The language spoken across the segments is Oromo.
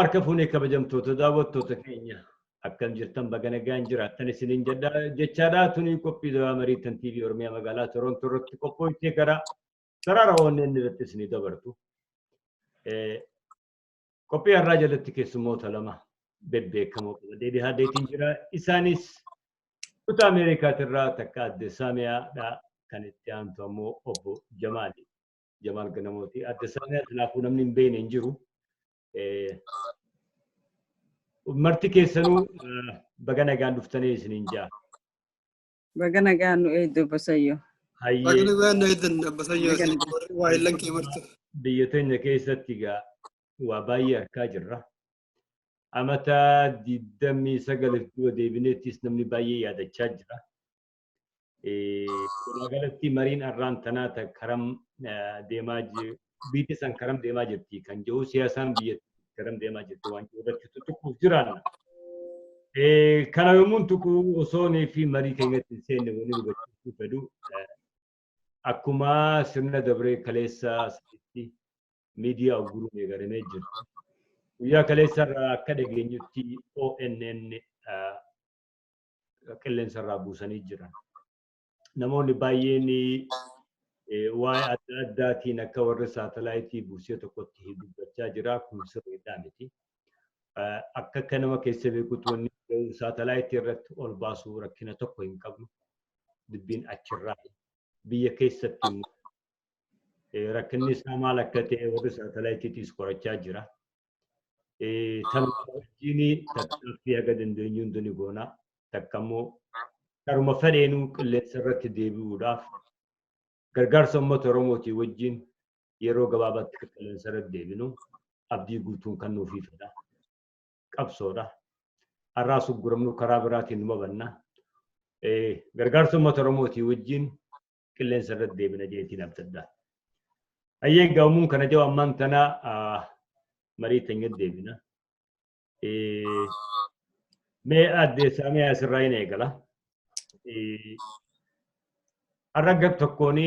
Harka fuunee kabajamtoota daawwattoota keenya akkam jirtan, baga nagaan jiraattan isiniin jechaadha. Tuni qophii dawaa mariitan TV Oromiyaa magaalaa Torontoo irratti qophooftee karaa sarara ONN irratti isinii dabartu. Qophii har'aa jalatti keessummoota lama bebbeekamoo qabadhee dhihaadeetiin jira. Isaanis kutaa Ameerikaatirraa takka adde Saamiyaadha, kan itti aantu ammoo obbo Jamaali. Jamaal Ganamooti. Adde Saamiyaa kanaafuu namni hin beekne hin jiru. Marti keessanuu baga nagaan dhuftanii isiniin jaa. Baga nagaan nu eegde, obbo Sayyoo. Hayyee. Baga nagaan nu eegdan, obbo Sayyoo, waa illan kee martu. Biyya teenya keessatti egaa waa baay'ee argaa jirra. Amata 29 dura deebineettis namni baay'ee yaadachaa jira. Walumaa galatti mariin arraan tanaa karam deemaa biyyi san karam deemaa jirti kan jedhu, siyaasaan biyya karam deemaa jirti waan jiru irratti tuttuquuf jiraanna. Kana yommuun tuqu osoo fi marii keenyatti hin seenne, wanni hubachiisuu fedhu, akkuma sirna dabree kaleessa sadiitti miidiyaa ugguruun eegalamee jirti. Guyyaa kaleessa irraa akka dhageenyutti ONN qilleensa irraa buusanii jiran. Namoonni baay'een waa'ee adda addaatiin akka warri saatalaayitii buusee tokkotti dubbachaa jira. Kun sirriidhaa miti. Akka nama keessa beekutti wanni saatalaayitii irratti ol baasuu rakkina tokko hin qabnu. Dubbiin achirraa biyya keessatti immoo rakkinni isaa maal akka ta'e warri saatalaayitiitiis qorachaa jira. Tanuma wajjin tattaaffii haga dandeenyu hundi ni goona. Takka immoo karuma fedheenuu qilleensa irratti deebi'uudhaaf gargaarsa uummata Oromootii wajjin yeroo gabaabaatti qilleensa irratti deebinu abdii guutuun kan nuufii fedha. Qabsoodha. Har'aa sugguramnu karaa biraatiin numa banna. Gargaarsa uummata Oromootii wajjin qilleensa irratti deebina jeetiin abdadha. Hayyee, gaumuun kana jiru ammaan tana marii teenya deebina. Mee adde Saamee, asirraa hin eegala. Har'a gab tokkoon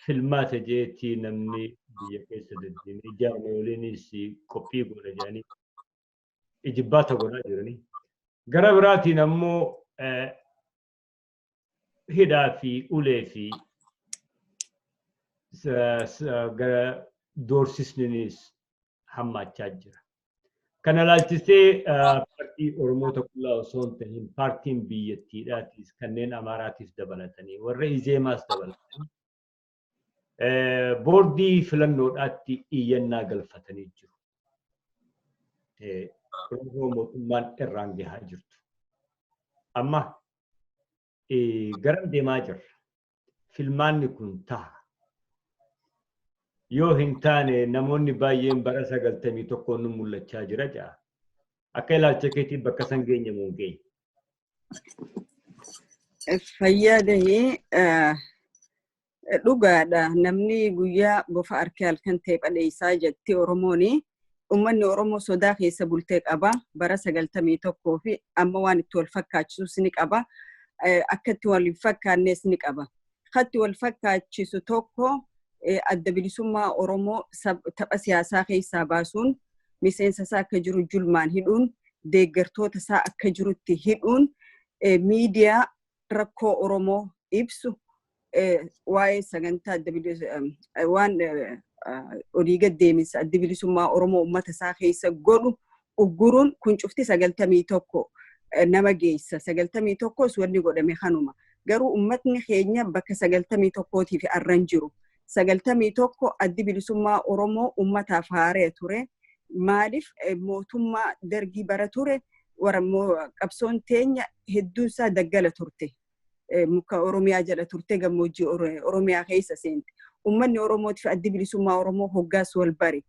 filmaata jeetii namni biyya keessa deddeemee jaarmoliinis qophii godha jedhanii ijibbaata godhaa jiranii. Gara biraatiin ammoo hidhaa fi ulee fi gara doorsisninis hammaachaa jira. Kana ilaalchisee paartii Oromoota qullaa osoo hin tahin paartiin biyyattiidhaatis kanneen Amaaraatis dabalatanii, warra Izeemaas dabalatanii boordii filannoodhaatti iyyannaa galfatanii jiru. Oromoo mootummaan irraan gahaa jirtu. Amma garam deemaa jirra? Filmaanni kun taha. Yoo hin taane namoonni baay'een bara 91 nu mul'achaa jira ja'a. Akka ilaalcha keetii bakka san geenye moo hin geenye? Fayyaa dahee, dhugaadha. Namni guyyaa bofa arkee halkan ta'e dhaleessaa jetti Oromooni. Uummanni Oromoo sodaa keessa bultee qaba. Bara 91 fi amma waan itti wal fakkaachisus ni qaba. Akka itti wal hin fakkaannes ni qaba. Katti wal fakkaachisu tokko, Adda Bilisummaa Oromoo tapha siyaasaa keessaa baasuun, miseensa isaa akka jiru julmaan hidhuun, deeggartoota isaa akka jirutti hidhuun, miidiyaa rakkoo Oromoo ibsu, waa'ee sagantaa waan olii gad deeminsa Adda Bilisummaa Oromoo uummata isaa keessa godhu ugguruun kun cufti 91 nama geessa. 91s wanni godhame kanuma. Garuu uummatni keenya bakka 91tiif arran jiru. 91 Addi Bilisummaa Oromoo uummataaf haaree ture. Maaliif? Mootummaa Dargii bara ture qabsoon teenya hedduun isaa daggala turte. Muka Oromiyaa jala turte, gammoojjii Oromiyaa keessa seente. Uummanni Oromootiif Addi Bilisummaa Oromoo hoggaas wal bare.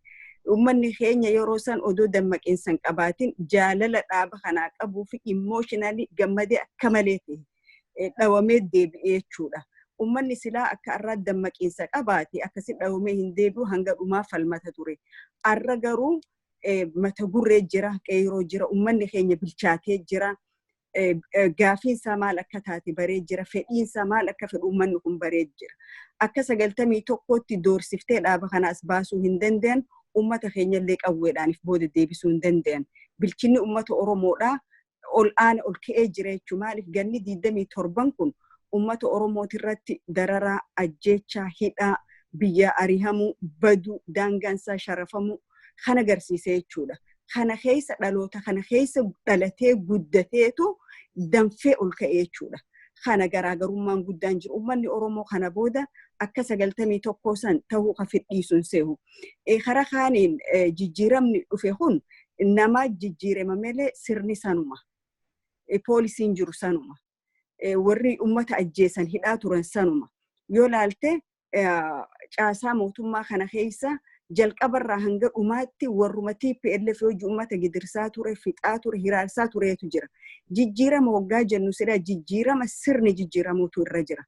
Uummanni keenya yeroo san odoo dammaqinsa hin qabaatin jaalala dhaaba kanaa qabuu fi emotionally gammadee akka malee ta'e dhawamee deebi'ee jechuudha. Uummanni silaa akka har'aa dammaqiinsa qabaate akkasi dhawamee hin deebi'u, hanga dhumaa falmata ture. Har'a garuu mata gurree jira, qeeroo jira, uummanni keenya bilchaatee jira. Gaafiinsaa maal akka taate baree jira. Fedhiinsaa maal akka fedhu uummanni kun baree jira. Akka 91tti doorsiftee dhaaba kanaas baasuu hin danda'an. Uummata keenyallee qawweedhaaniif booda deebisuu hin danda'an. Bilchinni uummata Oromoodhaa ol aana ol ka'ee jira jechuudha. Maaliif ganni 27 kun uummata Oromootirratti dararaa, ajjeechaa, hidhaa, biyya arihamuu, baduu, daangaansaa sharafamuu kan agarsiise jechuudha. Kana keessa dhaloota kana keessa dhalatee guddateetu danfee ol ka'e jechuudha. Kana garaagarummaan guddaan jiru. Uummanni Oromoo kana booda akka 91 san ta'uu ka fedhiisuun seehu. Karaa kaaniin jijjiiramni dhufe kun nama jijjiirama malee sirni sanuma. Poolisiin jiru sanuma. Warri uummata ajjeesan hidhaa turan sanuma. Yoo laalte caasaa mootummaa kana keessa jalqabarraa hanga dhumaatti warruma TPLF hojii uummata gidirsaa ture, fixaa ture, hiraarsaa tureetu jira. Jijjiirama waggaa jennu sila jijjiirama sirni jijjiiramuutu irra jira.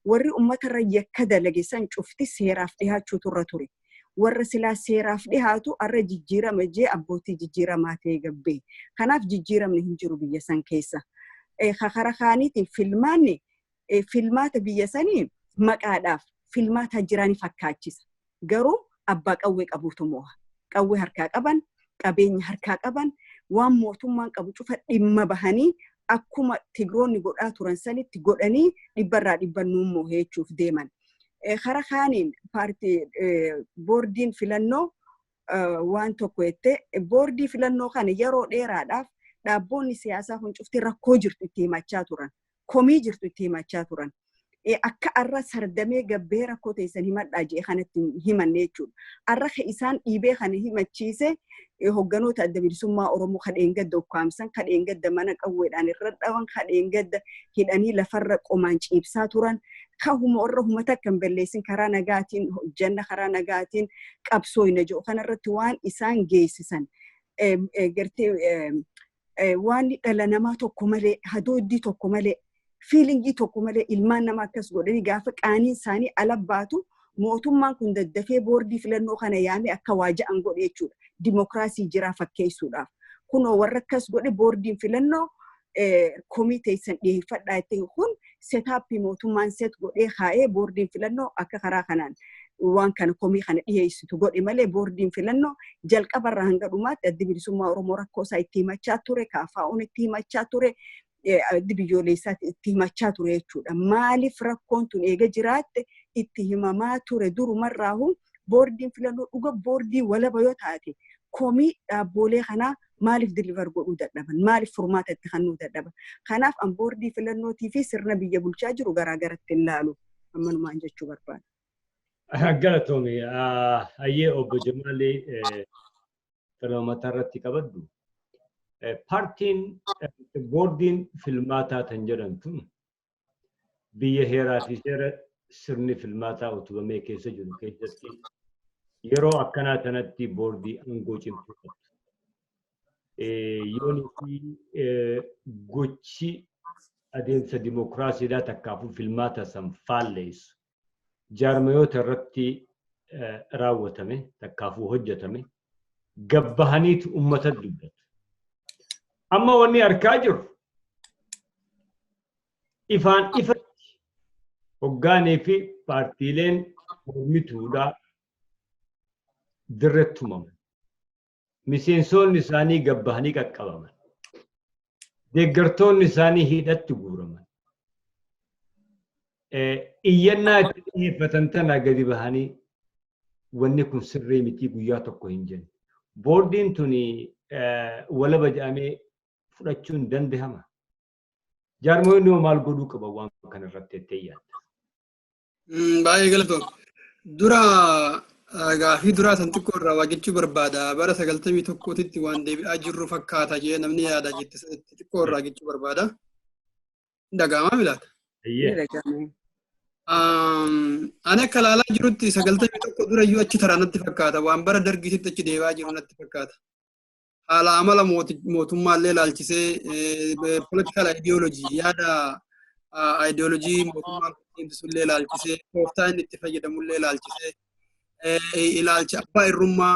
Warri uummatarra yakka dalage san cufti seeraaf dhihaachuutu irra ture. Warra silaa seeraaf dhihaatu arra jijjiirama jee abbootii jijjiiramaa ta'e gabbee. Kanaaf jijjiiramni hin jiru biyya san keessa. Karaa kaaniitiin filmaanni filmaata biyya sanii maqaadhaaf filmaata jiranii fakkaachisa. Garuu abbaa qawwee qabuutu mo'a. Qawwee harkaa qaban, qabeenya harkaa qaban, waan mootummaan qabu cufa dhimma bahanii akkuma Tigiroonni godhaa turan sanitti godhanii dhibbarraa dhibban nuun moo'ee jechuuf deeman. Karaa kaaniin paartii boordiin filannoo waan tokko jettee, boordii filannoo kana yeroo dheeraadhaaf dhaabboonni siyaasaa kun cufti rakkoo jirtu itti himachaa turan. Komii jirtu itti himachaa turan. Akka arra sardamee gabbee rakkoo teessan himadhaa jee kanatti himanne jechuudha. Arra isaan dhiibee kana himachiise hogganoota Adda Bilisummaa Oromoo kadheen gadda ukkaamsan, kadheen gadda mana qawweedhaan irra dhawan, kadheen gadda hidhanii lafarra qomaan ciibsaa turan. Kahuma warra humata akka hin balleessin karaa nagaatiin hojjanna, karaa nagaatiin qabsoo hin jiru kanarratti waan isaan geessisan gartee waan dhala namaa tokko malee, hadooddii tokko malee, feelingii tokko malee ilmaan namaa akkas godhanii gaafa qaaniin isaanii ala baatu mootummaan kun daddafee boordii filannoo kana yaamee akka waa ja'an godhe jechuudha. Dimokiraasii jiraa fakkeessuudhaaf. Kunoo warra akkas godhe boordiin filannoo komii teessan dhiyeeffadhaa ittiin kun setupii mootummaan set godhee kaa'ee boordiin filannoo akka karaa kanaan waan kana komii kana dhiyeessitu godhe malee boordiin filannoo jalqabarraa hanga dhumaatti Addi Bilisummaa Oromoo rakkoo isaa itti himachaa ture, KFO'n itti himachaa ture, addi biyyoolessaatti itti himachaa ture jechuudha. Maaliif rakkoon tun eega jiraatte itti himamaa ture durumarraahu boordiin filannoo dhuga boordii walaba yoo taate komii dhaabboolee kanaa maaliif deliver godhuu dadhaban? Maaliif furmaata itti kennuu dadhaban? Kanaaf an boordii filannootii fi sirna biyya bulchaa jiru garaagaratti hin laalu. Ammanumaan jechuu barbaada. Galatoomi. Hayyee, obbo Jamaalee, filmaata irratti qabaddu. Paartiin boordiin filmaataa kan jedhamtu biyya heeraa fi seera sirni filmaataa utubamee keessa jiru keessatti yeroo akkanaa kanatti boordii aangoo cimtuu qabdu. Yoonii fi gochi adeemsa dimokiraasiidhaa takkaafuu filmaata san faalleessu jaarmayoota irratti raawwatame takkaafuu hojjetame gabbahaniitu uummata dubbatu. Amma wanni argaa jirru ifaan ifatti hoggaanii fi paartiileen mormituudhaa dirretti tumaman. Miseensonni isaanii gabbahanii qaqqabaman. Deeggartoonni isaanii hidhatti guuraman. Iyyannaa itti dhiyeeffatan tana gadi bahanii wanni kun sirrii mitii guyyaa tokko hin jenne. Boordiin tuni walaba jedhamee fudhachuun danda'ama. Jaarmoonni maal godhuu qaba waan kana irratti jettee yaadda? Baay'ee galatoom. Dura gaafii duraa san xiqqoo irraa waa jechuu barbaada. Bara 91tti waan deebi'aa jirru fakkaata jee namni yaada jette sanitti xiqqoo irraa jechuu barbaada. Dhaga'amaa milaata? Ani akka ilaalaa jirutti 91 durayyuu achi taraa natti fakkaata. Waan bara dargiititti achi deebi'aa jiru natti fakkaata. Haala amala mootummaallee ilaalchisee, political ideology, yaada ideology mootummaan deemsisullee ilaalchisee, tooftaa inni itti fayyadamullee ilaalchisee, ilaalcha abbaa irrummaa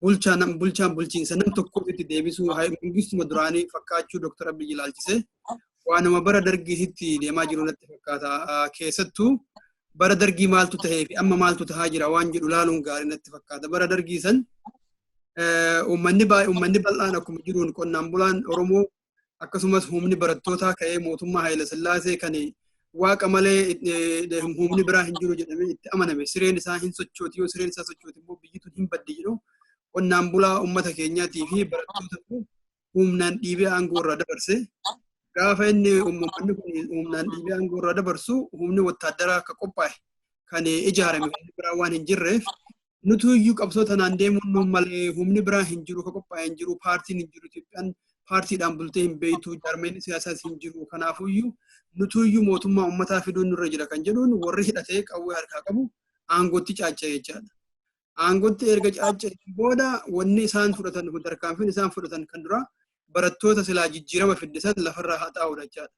bulchaan bulchaan bulchiinsa nam tokkootti deebisuu mangistuma duraanii fakkaachuu Dr. Abiyyi ilaalchisee waanuma bara dargiititti deemaa jiru natti fakkaata. Keessattuu Bara Dargii maaltu tahee fi amma maaltu tahaa jira waan jedhu laaluun gaarii natti fakkaata. Bara Dargii san uummanni uummanni bal'aan akkuma jiruun, qonnaan bulaan Oromoo akkasumas humni barattootaa ka'ee mootummaa Haayila Sillaasee kan waaqa malee humni biraa hin jiru jedhamee itti amaname, sireen isaa hin sochooti, yoo sireen isaa sochooti immoo biyyi tun hin baddi jedhu, qonnaan bulaa uummata keenyaatii fi barattoota humnaan dhiibee aangoo irraa dabarse. Gaafa inni uummanni kun humnaan dhiibee aangoo irraa dabarsu, humni wattaaddaraa akka qophaa'e kan ijaarame humni biraa waan hin jirreef, nutu iyyuu qabsoo tanaan deemuun nu malee humni biraa hin jiru, ka qophaa'e hin jiru, paartiin hin jiru, Itoophiyaan paartiidhaan bultee hin beektu, jaarmeenni siyaasaas hin jiru, kanaafuyyuu nutu iyyuu mootummaa uummataa fiduun nurra jira kan jedhuun warri hidhatee qawwee harkaa qabu aangootti caacha'e jechaadha. Aangootti erga caacha'e booda wanni isaan fudhatan, tarkaanfiin isaan fudhatan kan dura barattoota silaa jijjiirama fiddisan lafarraa haa xaa'uudha jechaadha.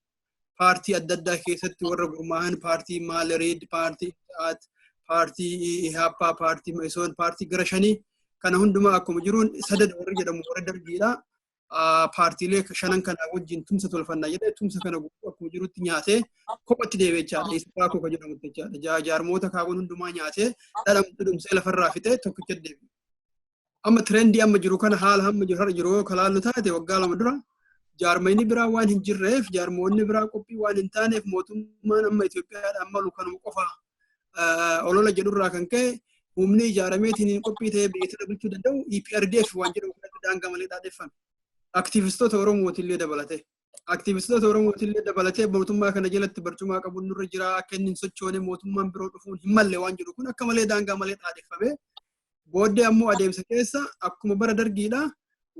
Paartii adda addaa keessatti warra gurmaa'an, paartii Maalereed, paartii I'aat, paartii Ihaappaa, paartii Ma'isoon, paartii gara shanii kana hundumaa akkuma jiruun Sadad warri jedhamu warri Dargiidha. Paartiilee shanan kanaa wajjin tumsa tolfannaa jedhee tumsa kana akkuma jirutti nyaatee kophatti deebi'e jechaadha. Isaa koo kan jedhamu jechaadha. Jaarmoota kaawwan hundumaa nyaatee dhadhamsee lafarraa fixee tokkicha deebi'e. Amma trend amma jiru kana, haala hamma jiru har'a jiru yoo kalaallu taate, waggaa 2 dura jaarmayni biraa waan hin jirreef, jaarmoonni biraa qophii waan hin taaneef, mootummaan amma Itoophiyaadhaan malu kanuma qofa olola jedhurraa kan ka'e, humni ijaarameetiin qophii ta'ee biyya tana bulchuu danda'u EPRDF waan jedhamu kanatti daangaa malee dhaadheffame. Aktiivistoota Oromootillee dabalatee. Aktiivistoota Oromootillee dabalatee mootummaa kana jalatti barcumaa qabuun nurra jira, akka inni hin sochoone, mootummaan biroo dhufuun hin malle waan jedhu kun akka malee daangaa malee dhaadheffame. Booddee ammoo adeemsa keessa akkuma bara Dargiidha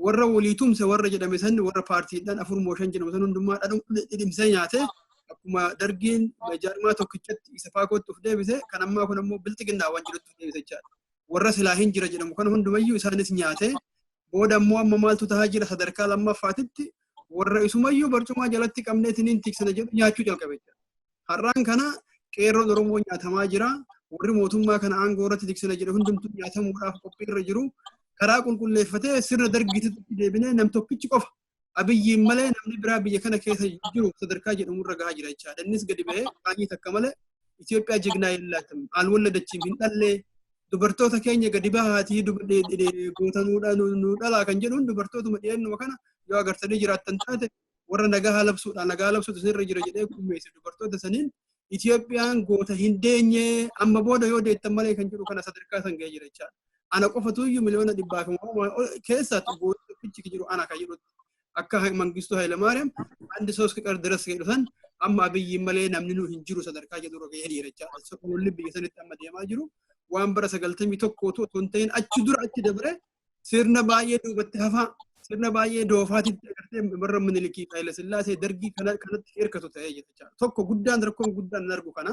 warra walii tumse warra jedhame san, warra paartiidhaan afur moo shan jedhamu san hundumaa dhidhimsee nyaate. Akkuma Dargiin jaarmaa tokkichatti isa faakootti of deebise, kan ammaa kun ammoo Bilxiginnaa waan jedhutti of deebise jechaadha. Warra silaa hin jira jedhamu kana hundumayyuu isaanis nyaate. Booda ammoo amma maaltu tahaa jira? Sadarkaa lammaffaatitti warra isumayyuu barcumaa jalatti qabneetiniin tiksana jedhu nyaachuu jalqabe jechaadha. Har'aan kana qeerroon Oromoo nyaatamaa jira. Warri mootummaa kana aangoo irratti tiksana jedhu hundumtuu nyaatamuudhaaf qophii irra jiru. Karaa qulqulleeffatee sirna Dargiitti deebinee nam tokkichi qofa Abiyyiin malee namni biraa biyya kana keessa jiru sadarkaa jedhamu irra gahaa jira jechaadha. Innis gadi bahee qaanyii takka malee Itoophiyaa ጀግና የላትም አልወለደችም hin dhallee, dubartoota keenya gadi bahaatii goota nu dhalaa kan jedhuun, dubartootuma dhiyeennuma kana yoo agartanii jiraattan taate, warra nagaa labsuudhaan nagaa labsuutu isinirra jira jedhee qummeesse, dubartoota saniin Itoophiyaan goota hin deenye, amma booda yoo deettan malee kan jedhu kana sadarkaa san ga'ee jira jechaadha. Ana qofatu iyyuu miliyoona 100 keessa goota tokkichi jiru ana kan jedhutti, akka Mangistuu Hayilamaariyaam አንድ ሰው እስኪቀር ድረስ jedhu san, amma Abiyyiin malee namni nu hin jiru sadarkaa jedhu irra ga'ee jira jechaadha. Ololli biyya sanitti amma deemaa jiru waan bara 91 otoo hin ta'in achi dura achi dabre, sirna baay'ee duubatti hafaa, sirna baay'ee doofaatitti agartee warra Minilikii, Haayila Sillaasee, Dargii kanatti hirkatu ta'ee jira jechaadha. Tokko guddaan rakkoon guddaan hin argu kana.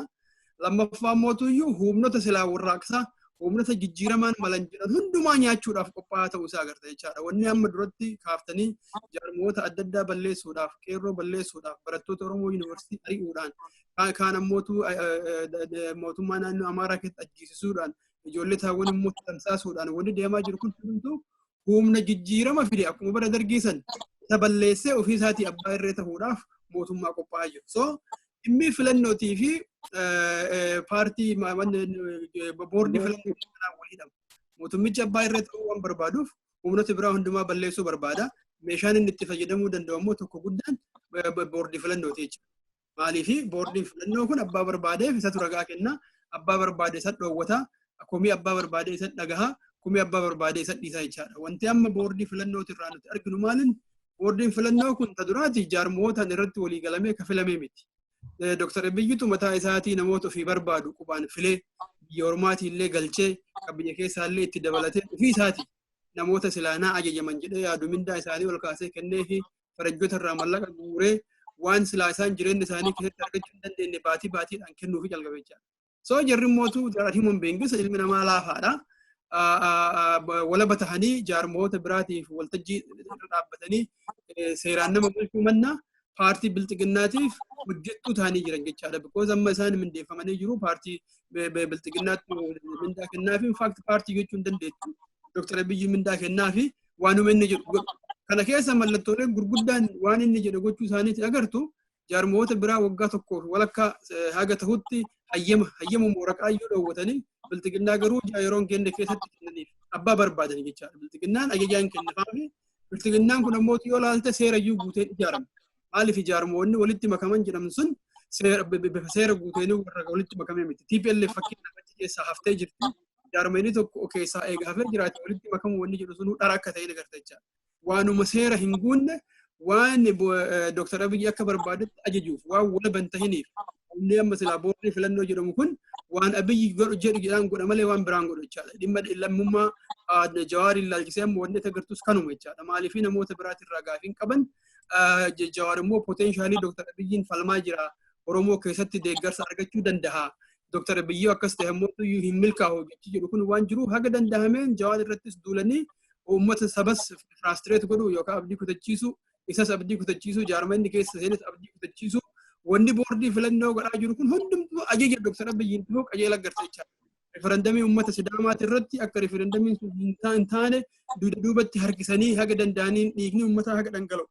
Lammaffaa mootuyyuu humnoota silaa warraaqsaa, humnoota jijjiiramaan malan jedhan hundumaa nyaachuudhaaf qophaa'aa ta'uu isaa agarta jechaadha. Wanni amma duratti kaaftanii jaarmoota adda addaa balleessuudhaaf, qeerroo balleessuudhaaf, barattoota Oromoo yuunivarsiitii ari'uudhaan, kaan ammootu mootummaa naannoo Amaaraa keessatti ajjeesisuudhaan, ijoollee taawwan immoo tamsaasuudhaan wanni deemaa jiru kun hundumtuu humna jijjiirama fide akkuma bara Dargii san isa balleessee ofii isaatii abbaa irree ta'uudhaaf mootummaa qophaa'aa jiru. So dhimmi filannootii fi paartii boordii filannoo kanaan wal hidhama. Mootummichi abbaa irree ta'uu waan barbaaduuf humnoota biraa hundumaa balleessuu barbaada. Meeshaan inni itti fayyadamuu danda'u immoo tokko guddaan boordii filannooti jechuudha. Maaliifi boordiin filannoo kun abbaa barbaadeef isatu ragaa kenna, abbaa barbaade isa dhoowwata, komii abbaa barbaade isa dhagaha, komii abbaa barbaade isa dhiisa jechaadha. Wanti amma boordii filannooti irraa nuti arginu maalin? Boordiin filannoo kun ta duraati jaarmootaan irratti walii galamee ka filamee miti. Dr. Abiyyitu mataa isaatii namoota ofii barbaadu qubaan filee, biyya ormaatii illee galchee, kan biyya keessaa illee itti dabalatee, ofii isaatii namoota silaanaa ajajaman jedhee yaadu mindaa isaanii ol kaasee kennee fi farajjoota irraa mallaqa guuree, waan silaa isaan jireenya isaanii keessatti argachuu hin dandeenye baatii baatiidhaan kennuufi jalqabe jechaadha. So jarri mootuu human beings, ilmi namaa laafaadha. Walaba tahanii jaarmoota biraatiif waltajjii irra dhaabbatanii seeraan nama bulchuu manna paartii Bilxiginnaatiif hojjettuu ta'anii jiran jechaadha. Because amma isaan mindeeffamanii jiru, paartii Bilxiginnaatti mindaa kennaafi, in fact paartii jechuu hin dandeettu. Dr. Abiyyi mindaa kennaafi waanuma inni jedhu godhu. Kana keessa mallattooleen gurguddaan waan inni jedhu gochuu isaaniitiin agartu, jaarmoota biraa waggaa 1 fi walakkaa haga tahutti Hayyama waraqaa iyyuu dhoowwatanii, Bilxiginnaa garuu yeroo hin kenne keessatti kennaniif abbaa barbaadan jechaadha. Bilxiginnaan ajajaan kennifaafi. Bilxiginnaan kun ammoo yoo ilaalte seera iyyuu guuteen ijaarama. Maaliif ijaaramoonni walitti makaman jedhamu sun seera, bifa seera guuteen warra walitti makamee miti. TPLF fakkeenyaaf achi keessaa haftee jirti. Jaarmanii tokko keessaa eega hafee jiraate walitti makamuu wanni jedhu sunuu dhara akka ta'e agarta jechaadha. Waanuma seera hin guunne, waan Dr. Abiyyi akka barbaadetti ajajuuf waan walaban tahiniif, humni amma silaa boordii filannoo jedhamu kun waan Abiyyi godhu jedhu jedhaan godha malee waan biraan godhu jechaadha. Dhimma lammummaa Jawaariin ilaalchisee amma wanni agartus kanuma jechaadha. Maaliif namoota biraatirraa gaafiin qaban, Jawaar immoo potential Dr. Abiyyiin falmaa jira. Oromoo keessatti deeggarsa argachuu danda'a. Dr. Abiyyi akkas ta'e immoo hin milkaa'u jechi jedhu kun waan jiruuf, haga danda'ameen Jawaar irrattis duulanii uummata sabas frustrate godhuu yookaan abdii kutachiisuu, isas abdii kutachiisuu, jaarmanni keessa seenes abdii kutachiisuu, wanni boordii filannoo godhaa jiru kun hundumtuu ajaja Dr. Abiyyiin ta'uu qajeela agarta jechaadha. Referendamii uummata Sidaamaati irratti akka referendamiin sun hin taane duuda duubatti harkisanii haga danda'aniin dhiigni uummataa haga dhangala'u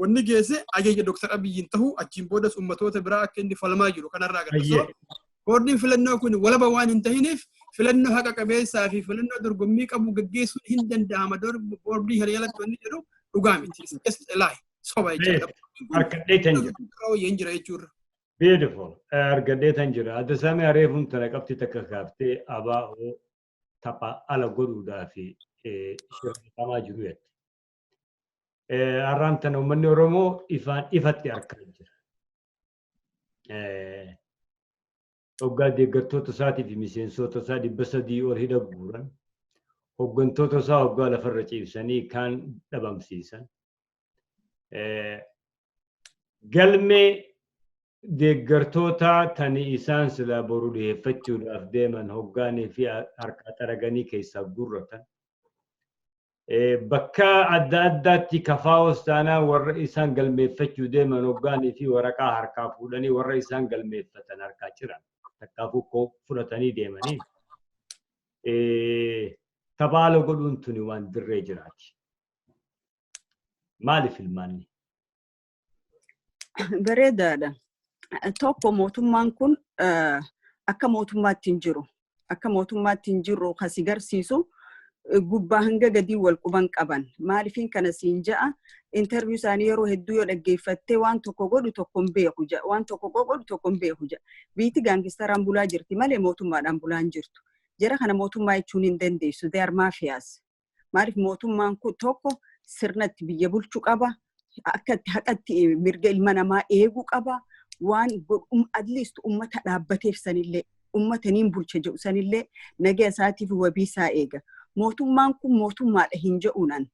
wanni geesse ajaja Dr. Abiyyiin ta'uu, achiin boodas uummatoota biraa akka inni falmaa jiru kanarraa agarta. Boordiin filannoo kun walaba waan hin tahiniif filannoo haqa qabeessaa fi filannoo dorgommii qabu gaggeessuun hin danda'ama. Boordii kana jalatti wanni jedhu dhugaa miti. Just a lie. Soba jechuudha. Harkadhee jira. Wayyan jira jechuudha. Beautiful. Argadhee tan jira. Adda saamee areefuun tana qabxii takka kaaftee ABO tapha ala godhuudhaa fi shiratamaa jiru jette. Har'aan tana uummanni Oromoo ifaan ifatti argaa jira. Hoggaa deeggartoota isaatii fi miseensota isaa 300 ol hidha guuran, hooggantoota isaa hoggaa lafarra ciibsanii kaan dhabamsiisan. Galmee deeggartoota tani isaan silaa boru dhiyeeffachuudhaaf deeman hoggaanii fi harkaa xaraganii keessaa gurratan. Bakka adda addaatti kafaa'os taanaan warra isaan galmeeffachuu deeman hoggaanii fi waraqaa harkaa fuudhanii warra isaan galmeeffatan harkaa ciran. Takkaafuu fudhatanii deemanii. Taphaala godhuun tuni waan dirree jiraati. Maaliif ilmaanni? Bareedaadha. Tokko, mootummaan kun akka mootummaatti hin jiru. Akka mootummaatti hin jirru kasi garsiisu gubbaa hanga gadii wal quban qaban. Maaliifin kana siin ja'a? Interview isaanii yeroo hedduu yoo dhaggeeffattee, waan tokko godhu tokko hin beeku ja'a. Waan tokko godhu tokko hin beeku ja'a. Biitti gangsteraan bulaa jirti malee mootummaadhaan bulaa hin jirtu. Jara kana mootummaa jechuun hin dandeessu. They are mafias. Maaliif, mootummaan kun tokko sirnatti biyya bulchuu qaba. Akka itti haqatti mirga ilma namaa eeguu qaba. Waan at least ummata dhaabbateef sanillee, ummata niin bulcha jedhu sanillee nagaa isaatiif wabii isaa eega. Mootummaan kun mootummaadha hin jedhuunan.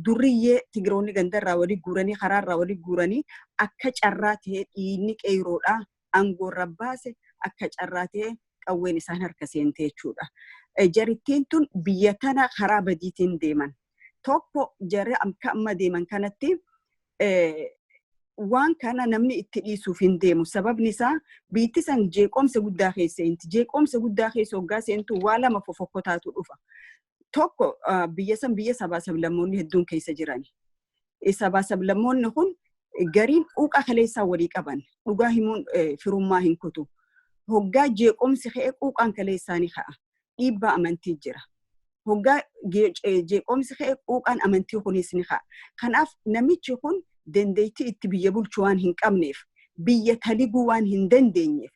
Durriyyee Tigiroonni gandarraa walii guuranii, karaarraa walii guuranii, akka carraa ta'ee dhiigni qeeroodhaa aangoorra baase, akka carraa ta'ee qawween isaan harka seente jechuudha. Jarittiin tun biyya tana karaa badiitiin deeman. Tokko, jarri akka amma deeman kanatti waan kana namni itti dhiisuuf hin deemu. Sababni isaa biitti san jeeqomsa guddaa keessa seenti. Jeeqomsa guddaa keessa hoggaa seentu waa lama fofokkotaatu dhufa. Tokko, biyya san biyya sabaa sablammoonni hedduun keessa jiran. Sabaa sablammoonni kun gariin quuqaa kaleessaa walii qaban. Dhugaa himuun firummaa hin kutu. Hoggaa jeeqomsi ka'ee quuqaan kaleessaa ni ka'a. Dhiibbaa amantii jira. Hoggaa jeeqomsi ka'e quuqaan amantii kunis ni ka'a. Kanaaf namichi kun dandeettii itti biyya bulchu waan hin qabneef, biyya taliguu waan hin dandeenyeef,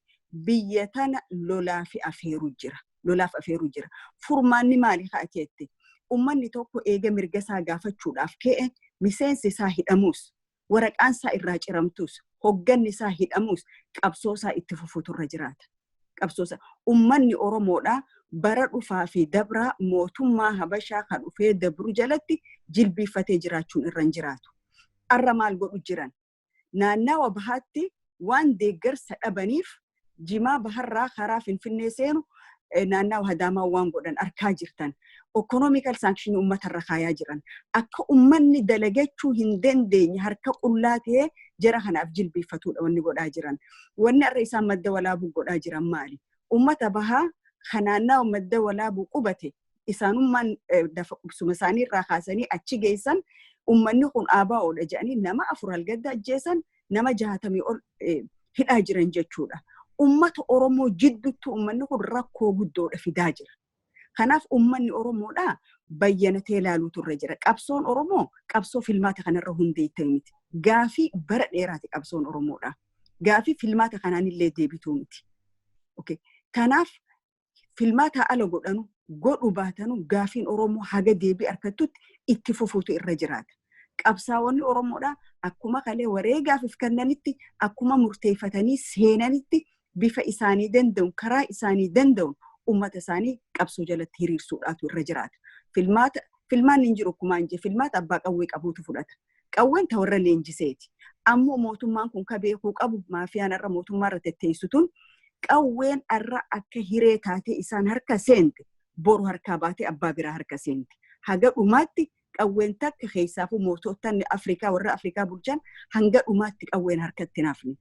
biyya tana lolaaf afeeru jira. Lolaaf afeeru jira. Furmaanni maali haa jette? Uummanni tokko eega mirga isaa gaafachuudhaaf ka'e, miseensi isaa hidhamus, waraqaan isaa irraa ciramtus, hogganni isaa hidhamus, qabsoo isaa itti fufuutu irra jiraata. Qabsoo isaa. Uummanni Oromoodhaa bara dhufaa fi dabraa mootummaa Habashaa kan dhufee dabru jalatti jilbiiffatee jiraachuun irra hin jiraatu. Arra maal godhu jiran? Naannawa bahaatti waan deeggarsa dhabaniif jimaa baharraa karaa Finfinnee seenu naannawa Hadaamaa waan godhan arkaa jirtan. Economical sanction uummatarra kaayaa jiran. Akka uummanni dalagachuu hin dandeenye harka qullaa ta'ee jara kanaaf jilbiiffatudha wanni godhaa jiran. Wanni har'a isaan Madda Walaabuu godhaa jiran maali? Uummata bahaa kan naannawa Madda Walaabuu qubate isaanummaan lafa qubsuma isaanii irraa kaasanii achi geessan. Uummanni kun ABOdha jedhanii nama afur halgadda ajjeesan, nama 60 ol hidhaa jiran jechuudha. Ummata Oromoo jidduutti uummanni kun rakkoo guddoodha fidaa jira. Kanaaf uummanni Oromoodhaa bayyanatee ilaaluutu irra jira. Qabsoon Oromoo qabsoo filmaata kanarra hundeettee miti. Gaafii bara dheeraati qabsoon Oromoodhaa. Gaafii filmaata kanaan illee deebituu miti. Kanaaf filmaata ala godhanu godhu baatanu gaafiin Oromoo haga deebii argattutti itti fufuutu irra jiraata. Qabsaa'onni Oromoodhaa akkuma kalee wareegaaf kennanitti, akkuma murteeffatanii seenanitti, bifa isaanii danda'u, karaa isaanii danda'u uummata isaanii qabsoo jalatti hiriirsuudhaatu irra jiraata. Filmaata filmaanni hin jiru akkuma hin jiru, filmaata abbaa qawwee qabuutu fudhata. Qawween ta warra leenjiseeti. Ammoo mootummaan kun ka beekuu qabu, maafiyaan irra mootummaa irra tetteessituun, qawween irra akka hiree taatee isaan harka seente boru harkaa baatee abbaa biraa harka seente. Haga dhumaatti qawween takka keessaafuu moototni Afrikaa warra Afrikaa bulchan hanga dhumaatti qawween harkatti naafne.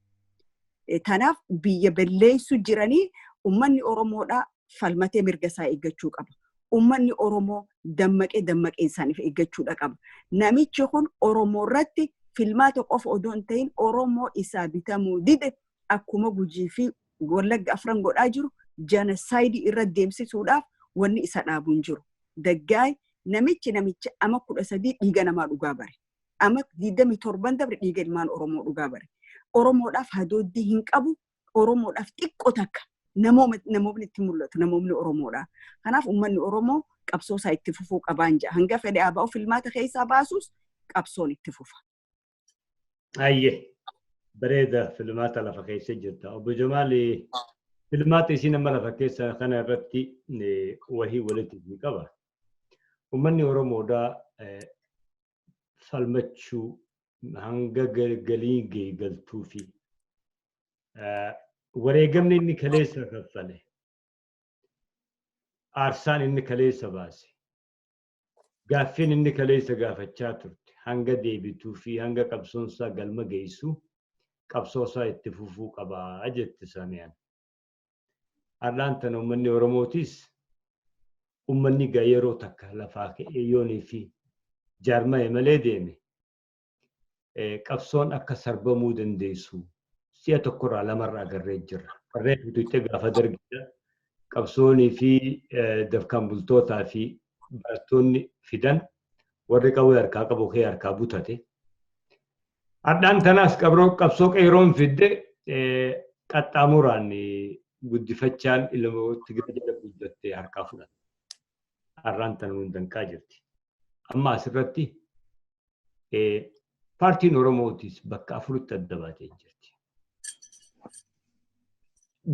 Kanaaf biyya balleessu jiranii uummanni Oromoodhaa falmatee mirga isaa eeggachuu qaba. Uummanni Oromoo dammaqee dammaqee isaaniif eeggachuudha qaba. Namichi kun Oromoo irratti filmaata qofa odoo hin ta'in Oromoo isaa bitamuu dide akkuma Gujii fi Wallagga afran godhaa jiru genocide irra deemsisuudhaaf wanni isa dhaabu hin jiru. Daggaay namichi ama 13 dhiiga namaa dhugaa bare. Ama 27 dabre dhiiga ilmaan Oromoo dhugaa bare. Oromoodhaaf hadooddii hin qabu. Oromoodhaaf xiqqoo takka namoonni itti mul'atu namoonni Oromoodha. Kanaaf uummanni Oromoo qabsoo isaa itti fufuu qabaan jira. Hanga fedhe ABO filmaata keessaa baasus qabsoon itti fufa. Ayyee, bareeda, filmaata lafa keessa jirta. Obbo Jamaal, filmaata isiin amma lafa keessa kana irratti wahii walitti ni qaba. Uummanni Oromoodhaa falmachuu hanga galii galtuu fi wareegamni inni kaleessa kaffale, aarsaan inni kaleessa baase, gaaffiin inni kaleessa gaafachaa turte hanga deebituu fi hanga qabsoonsaa galma geessu qabsoosaa itti fufuu qabaa jetti Samiyaan. Har'aan tana uummanni Oromootis uummanni gaa yeroo takka lafaa ka'ee yoonii fi jaarma'e malee deeme qabsoon akka sarbamuu dandeessu si'a tokkorraa lamarraa agarree jirra. Qarree tuutuuttee gaafa dargidha. Qabsoonii fi dafkaan bultootaa fi barattoonni fidan warri qawwee harkaa qabu kee harkaa butate. Hadhaan tanaas qabsoo qeeroon fidde qaxxaamuraan guddifachaan ilmoo Tigree jala guddattee harkaa fudhate. Har'aan tana nuun danqaa jirti. Amma asirratti paartiin Oromootis bakka afuritti adda baatee jirti.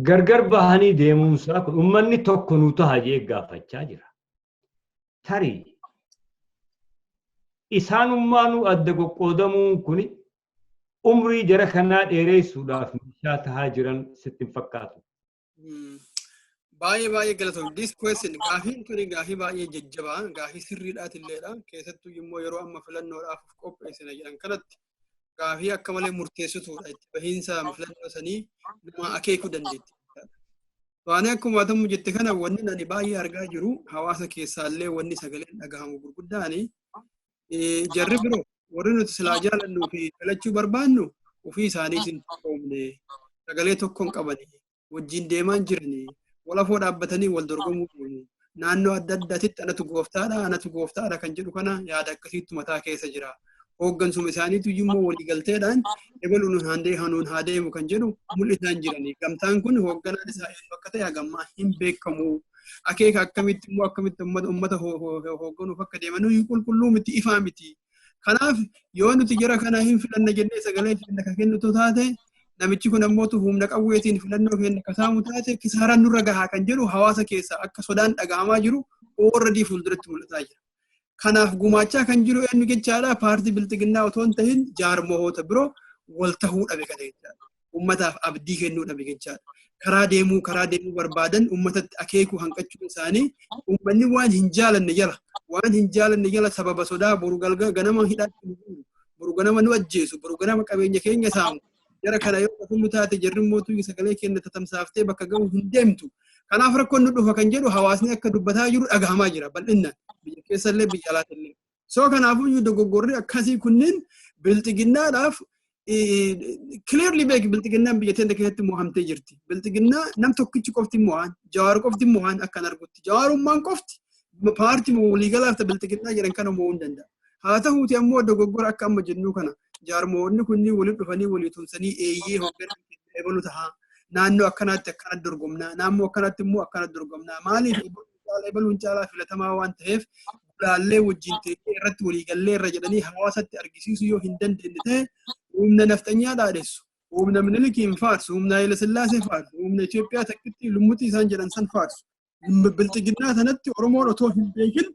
Gargar bahanii deemuunsaa kun uummanni tokko nu taha jee gaafachaa jira. Tarii isaanummaanuu adda qoqqoodamuun kun umrii jara kanaa dheeressuudhaaf meeshaa tahaa jiran sitti hin fakkaatu? Baay'ee baay'ee galatoom. This question, gaafiin tuni gaafii baay'ee jajjabaa, gaafii sirriidhaatilleedha. Keessattuu immoo yeroo amma filannoodhaaf of qopheessina jedhan kanatti gaafii akka malee murteessituudha. Itti bahiinsa filannoo sanii nama akeekuu dandeetti. Waan akkuma atamu jette kana, wanni ani baay'ee argaa jiru, hawaasa keessaallee wanni sagaleen dhagahamu gurguddaani, jarri biroo warri nuti silaa jaalannuu fi filachuu barbaannu ofii isaaniitiin tokkoomne, sagalee tokko hin qabani, wajjin deemaan jiranii, wal afoo dhaabbatanii wal dorgomuu deemu. Naannoo adda addaatitti anatu gooftaadha, anatu gooftaadha kan jedhu kana yaada akkasiitu mataa keessa jira. Hooggansuma isaaniitu immoo walii galteedhaan ebalu nuun haa deemu kan jedhu mul'isaan jiranii. Gamtaan kun hoogganaan isaa eenyu akka ta'e hagammaa hin beekamu. Akeeka akkamitti immoo akkamitti uummata hoogganuuf akka deeman qulqulluu miti, ifaa miti. Kanaaf yoo nuti jara kana hin filanna jennee sagalee keenya kan kennitu taate, namichi kun ammoo humna qawweetiin filannoo keenya akka saamu taate, kisaaraan nurra gahaa kan jedhu hawaasa keessa akka sodaan dhagahamaa jiru already fuulduratti mul'ataa jira. Kanaaf gumaachaa kan jiru eenyu jechaadha? Paartii Bilxiginnaa otoo hin tahin jaarmoota biroo wal tahuu dhabe kana jechaadha. Uummataaf abdii kennuu dhabe jechaadha. Karaa deemuu barbaadan uummatatti akeekuu hanqachuun isaanii uummanni waan hin jaalanne jala sababa sodaa boru galgala ganama hidhaatti nu guuru, boru ganama nu ajjeesu, boru ganama qabeenya keenya saamu. Jara kana yoo qofullu taate jarri mootuu sagalee keenya tatamsaaftee bakka ga'u hin deemtu. Kanaaf rakkoon nu dhufa kan jedhu hawaasni akka dubbataa jiru dhagahamaa jira bal'inaan biyya keessallee biyya alaatillee. So kanaafuu dogoggorri akkasii kunniin Bilxiginnaadhaaf Clearly beeki, Bilxiginnaan biyya teenya keessatti mo'amtee jirti. Bilxiginnaa nam tokkichi qofti mo'an, Jawaar qofti mo'an akkan argutti. Jawaarummaan qofti paartii waliigalaaf Bilxiginnaa jedhan kana mo'uu hin danda'a. Haa ta'uuti ammoo dogoggora akka amma jennu kana jaarmoonni kunniin walitti dhufanii walii tumsanii, eeyyee, hoogganaa ebalu tahaa, naannoo akkanaatti akkanatti dorgomnaa, naannoo akkanatti immoo akkanatti dorgomnaa, maaliif ebaluun caalaa filatamaa waan ta'eef gulaallee wajjin ta'ee irratti waliigallee irra jedhanii hawaasatti argisiisuu yoo hin dandeenye ta'e, humna nafxanyaa dhaadessu, humna Minilikiin faarsu, humna Haayila Sillaasee faarsu, humna Itoophiyaa takkitti lummuxii isaan jedhan san faarsu. Bilxiginnaa sanatti Oromoon otoo hin beekin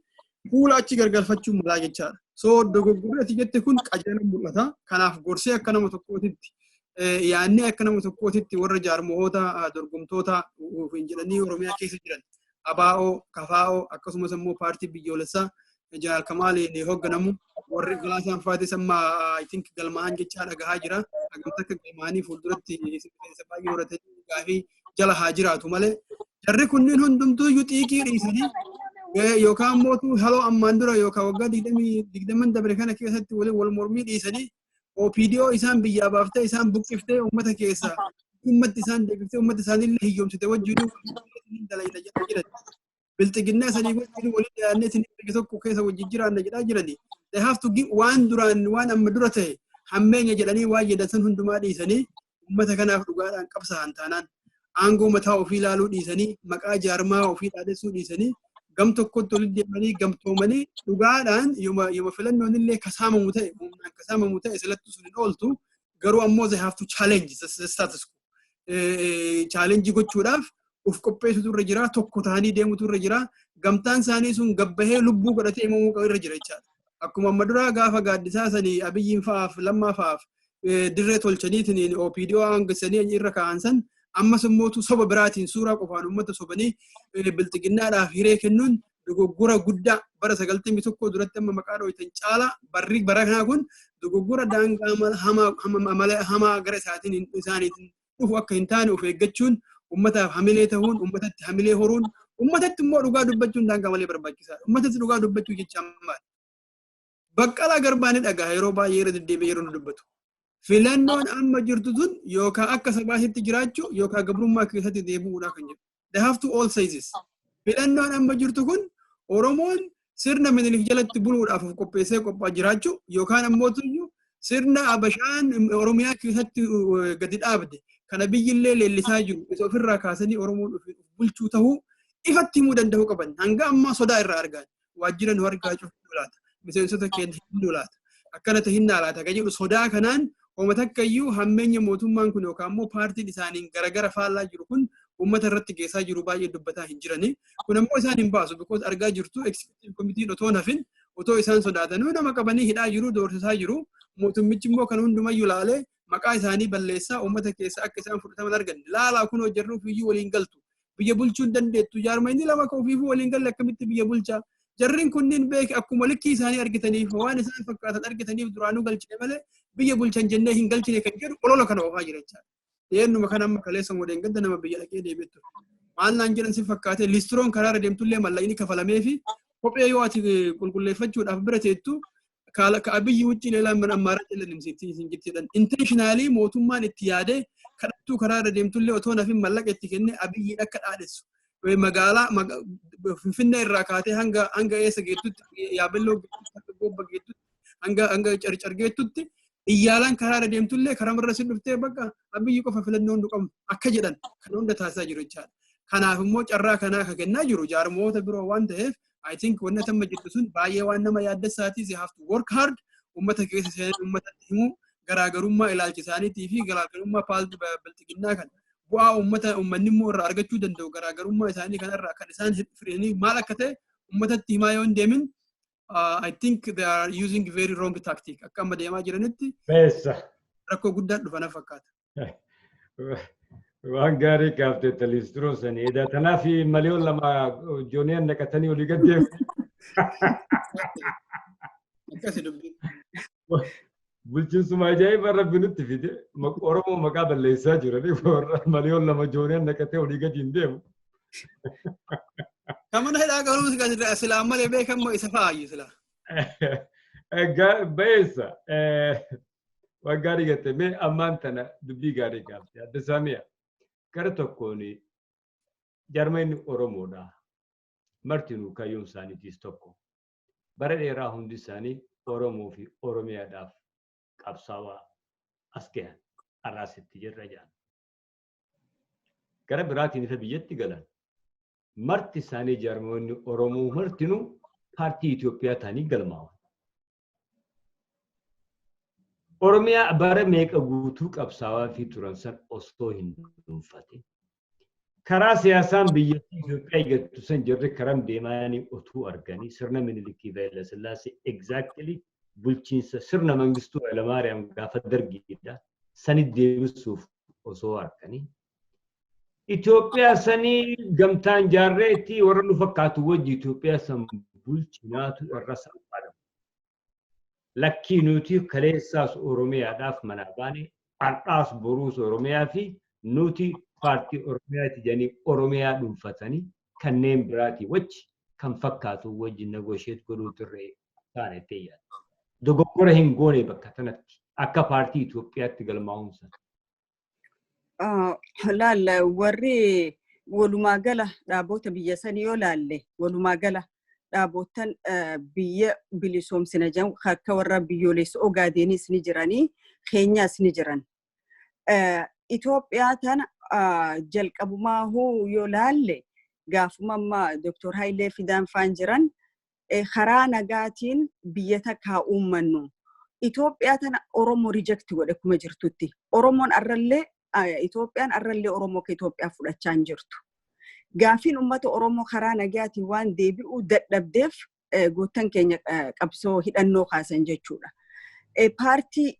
fuula achi gargalfachuu malaa jechaadha. So dogoggorri ati jette kun qajeelan mul'ata. Kanaaf gorsee akka nama tokkootitti, yaadnee akka nama tokkootitti, warra jaarmoota dorgomtoota hin jedhanii Oromiyaa keessa jiran, ABO, KFO, akkasumas immoo paartii biyyoolessaa Jeneraal Kamaaliin hoogganamu, warri Galaasaan Faatis amma I think galmaa'an jechaa dhagahaa jira. Hagamta akka galmaa'anii fuulduratti miseensa baay'ee horatanii gaafii jala haa jiraatu malee. Jarri kunniin hundumtuu iyyuu xiiqii dhiisanii yookaan mootuu haloo ammaan dura yookaan waggaa 20 dabre kana keessatti waliin wal mormii dhiisanii, OPDO isaan biyyaa baaftee, isaan buqqiftee, uummata keessa uummatti isaan deebiftee, uummata isaaniillee hiyyoomsite wajjin dalayna jedhaa jiran. Bilxiginnaa sanii wajjin waliin dhiyaannee isin biyya tokko keessa wajjin jiraanna jedhaa jirani. They have to give waan duraan, waan amma dura ta'e hammeenya jedhanii waan jedhan san hundumaa dhiisanii uummata kanaaf dhugaadhaan qabsaa'an taanaan, aangoo mataa ofii ilaaluu dhiisanii, maqaa jaarmaa ofii dhaadessuu dhiisanii, gam tokkotti walitti deemanii gamtoomanii dhugaadhaan yooma filannoon illee kasaamamu ta'e, humnaan kasaamamu ta'e, silattu sun hin ooltu. Garuu ammoo they have to challenge the status quo. Challenge gochuudhaaf uf qopheessutu irra jira, tokko ta'anii deemutu irra jira, gamtaan isaanii sun gabbahee lubbuu godhatee himamuu irra jira jechaadha. Akkuma amma duraa gaafa gaaddisaa sanii Abiyyiin fa'aaf Lammaa fa'aaf dirree tolchaniitiin OPDO aangassanii irra kaa'an san, ammas immootu soba biraatiin suuraa qofaan uummata sobanii Bilxiginnaadhaaf hiree kennuun dogoggora guddaa bara 91 duratti amma maqaa dhooytan caalaa barri bara kanaa kun dogoggora daangaa hamaa gara isaatiin isaaniitiin dhufu akka hin taane of eeggachuun, ummataaf hamilee ta'uun, ummatatti hamilee horuun, ummatatti immoo dhugaa dubbachuun daangaa malee barbaachisaadha. Ummatatti dhugaa dubbachuu jecha maali? Baqqalaa Garbaa ni dhagaha yeroo baay'ee irra deddeebi'ee yeroo nu dubbatu. Filannoon amma jirtu tun yookaan akka sabaasitti jiraachuu yookaan gabrummaa keessatti deebi'uudha kan jedhu. They have to all say this. Filannoon amma jirtu kun Oromoon sirna Minilik jalatti buluudhaaf of qopheessee qophaa jiraachuu yookaan ammoo sirna Abashaan Oromiyaa keessatti gadi dhaabde kana biyyillee leellisaa jiru isa ofirraa kaasanii Oromoon of bulchuu tahuu ifatti himuu danda'uu qaban. Hanga ammaa sodaa irraa argan. Waajjira nu argaa cufuu laata? Miseensota keenya hin laata? Akkana tahinnaa laata? Kan jedhu sodaa kanaan homa takka iyyuu hammeenya mootummaan kun yookaan immoo paartiin isaaniin garagara faallaa jiru kun uummata irratti geessaa jiru baay'ee dubbataa hin jirani. Kun ammoo isaan hin baasu, because argaa jirtu, executive committee otoo hafin, otoo isaan sodaatanuu nama qabanii hidhaa jiru, doorsisaa jiru. Mootummichi immoo kan hundumayyuu laalee maqaa isaanii balleessaa uummata keessa akka isaan fudhataman argan. Laalaa, kun hojjarruuf iyyuu waliin galtu. Biyya bulchuu hin dandeettu. Jaarmayni lama ka ofiifuu waliin galle akkamitti biyya bulchaa? Jarriin kunniin beek akkuma likkii isaanii argitaniif, waan isaan fakkaatan argitaniif duraanuu galchine malee biyya bulchan jennee hin galchine kan jedhu olola kana oofaa jira jechaadha. Dhiyeennuma kana amma kaleessa modeen gadda nama biyya dhaqee deebi'e ture. Maal naan jedhan si fakkaate? Listroon karaarra deemtullee mallaqni kafalamee fi kophee yoo ati qulqulleeffachuudhaaf bira teettu ka Abiyyi wucci ሌላ ምን አማራጭ የለንም sin jettiidhaan. Intentionally mootummaan itti yaadee kadhattuu karaarra deemtullee otoo nafin mallaqa itti kennee Abiyyiin akka dhaadessu. Magaalaa Finfinnee irraa kaatee hanga eessa geettutti, Yaabelloo geettutti, hanga Gobba geettutti, hanga Carcar geettutti, iyyaalaan karaarra deemtullee karamarra si dhuftee bakka Abiyyi qofa filannoo nu qabnu akka jedhan kan hunda taasisaa jiru jechaadha. Kanaaf immoo carraa kanaa ka kennaa jiru jaarmoota biroo waan ta'eef, I think wanni amma jirtu sun baay'ee waan nama yaaddessaati. They have to work hard. Uummata keessa seenanii uummatatti himuu, garaagarummaa ilaalcha isaaniitii fi garaagarummaa paartii Bilxiginnaa kana, bu'aa uummata uummanni immoo irraa argachuu danda'u, garaagarummaa isaanii kanarraa kan isaan firianii maal akka ta'e uummatatti himaa yoo hin deemin, I think they are using very wrong tactic. Akka amma deemaa jiranitti Beessa. rakkoo guddaan dhufa na fakkaata. Waan gaarii kaaftee talistiroo sanii. Edaa tanaaf 2 miliyoon jooniyaan naqatanii olii gad deemu. Akkasi dubbiin. Bulchiinsuma ajaa'iba Rabbi nutti fide. Oromoo maqaa balleessaa jiranii warra 2 miliyoon jooniyaan naqatee olii gadi hin deemu. Kan mana hidhaa garuu silaa malee beekamoo isa fa'aayyuu silaa. Bayeessa. Waan gaarii gatte. Mee ammaan tana dubbii gaarii gaafte. Adda Saamiyaa, gara tokkoon jarmeenni Oromoodha. Martinuu kaayyoon isaaniitiis tokko. Bara dheeraa hundi isaanii Oromoo fi Oromiyaadhaaf qabsaawaa as gahan. Har'aasitti jirra jedhan. Gara biraatiin isa biyyatti galan. Marti isaanii jaarmoonni Oromoo martinuu paartii Itoophiyaa ta'anii galmaa'an. Oromiyaa bara meeqa guutuu qabsaawaa fi turan san osoo hin dhuunfatin, karaa siyaasaan biyyattii Itoophiyaa eeggattu san jirri karam deemanii otuu arganii, sirna Minilikii fi Hayilasillaasee, exactly bulchiinsa sirna Mangistuu Hayilamaariyaam gaafa dargiidha sanit deebisuuf osoo arganii, Itoophiyaa sanii gamtaan jaarreetti warra nu fakkaatu wajji Itoophiyaa san bulchinaatu irra salphaadha. Lakkii, nuti kaleessaas Oromiyaadhaaf manaa baane, har'aas boruus Oromiyaa fi nuti paartii Oromiyaati jedhanii Oromiyaa dhuunfatanii kanneen biraatii wajji kan fakkaatu wajji negotiate godhuutu irra taane itti yaada. Dogoggora hin goone bakka kanatti akka paartii Itoophiyaatti galmaa'uun sana? Laalla, warri walumaa gala dhaaboota biyya sanii yoo laalle, walumaa gala dhaaboottan biyya bilisoomsina jedhamu akka warra biyyoolessa Ogaadeenis ni jiranii, Keenyaas ni jiran. Itoophiyaa tana jalqabumaahuu yoo laalle, gaafuma amma Dr. Hayilee Fidaan faan jiran karaa nagaatiin biyya takka uummannu. Itoophiyaa tana Oromoo reject godhe akkuma jirtutti. Oromoon arrallee, Itoophiyaan arrallee Oromoo akka Itoophiyaa fudhachaa hin jirtu. Gaafiin uummata Oromoo karaa nagaatiin waan deebi'uu dadhabdeef goottan keenya qabsoo hidhannoo kaasan jechuudha. Paartii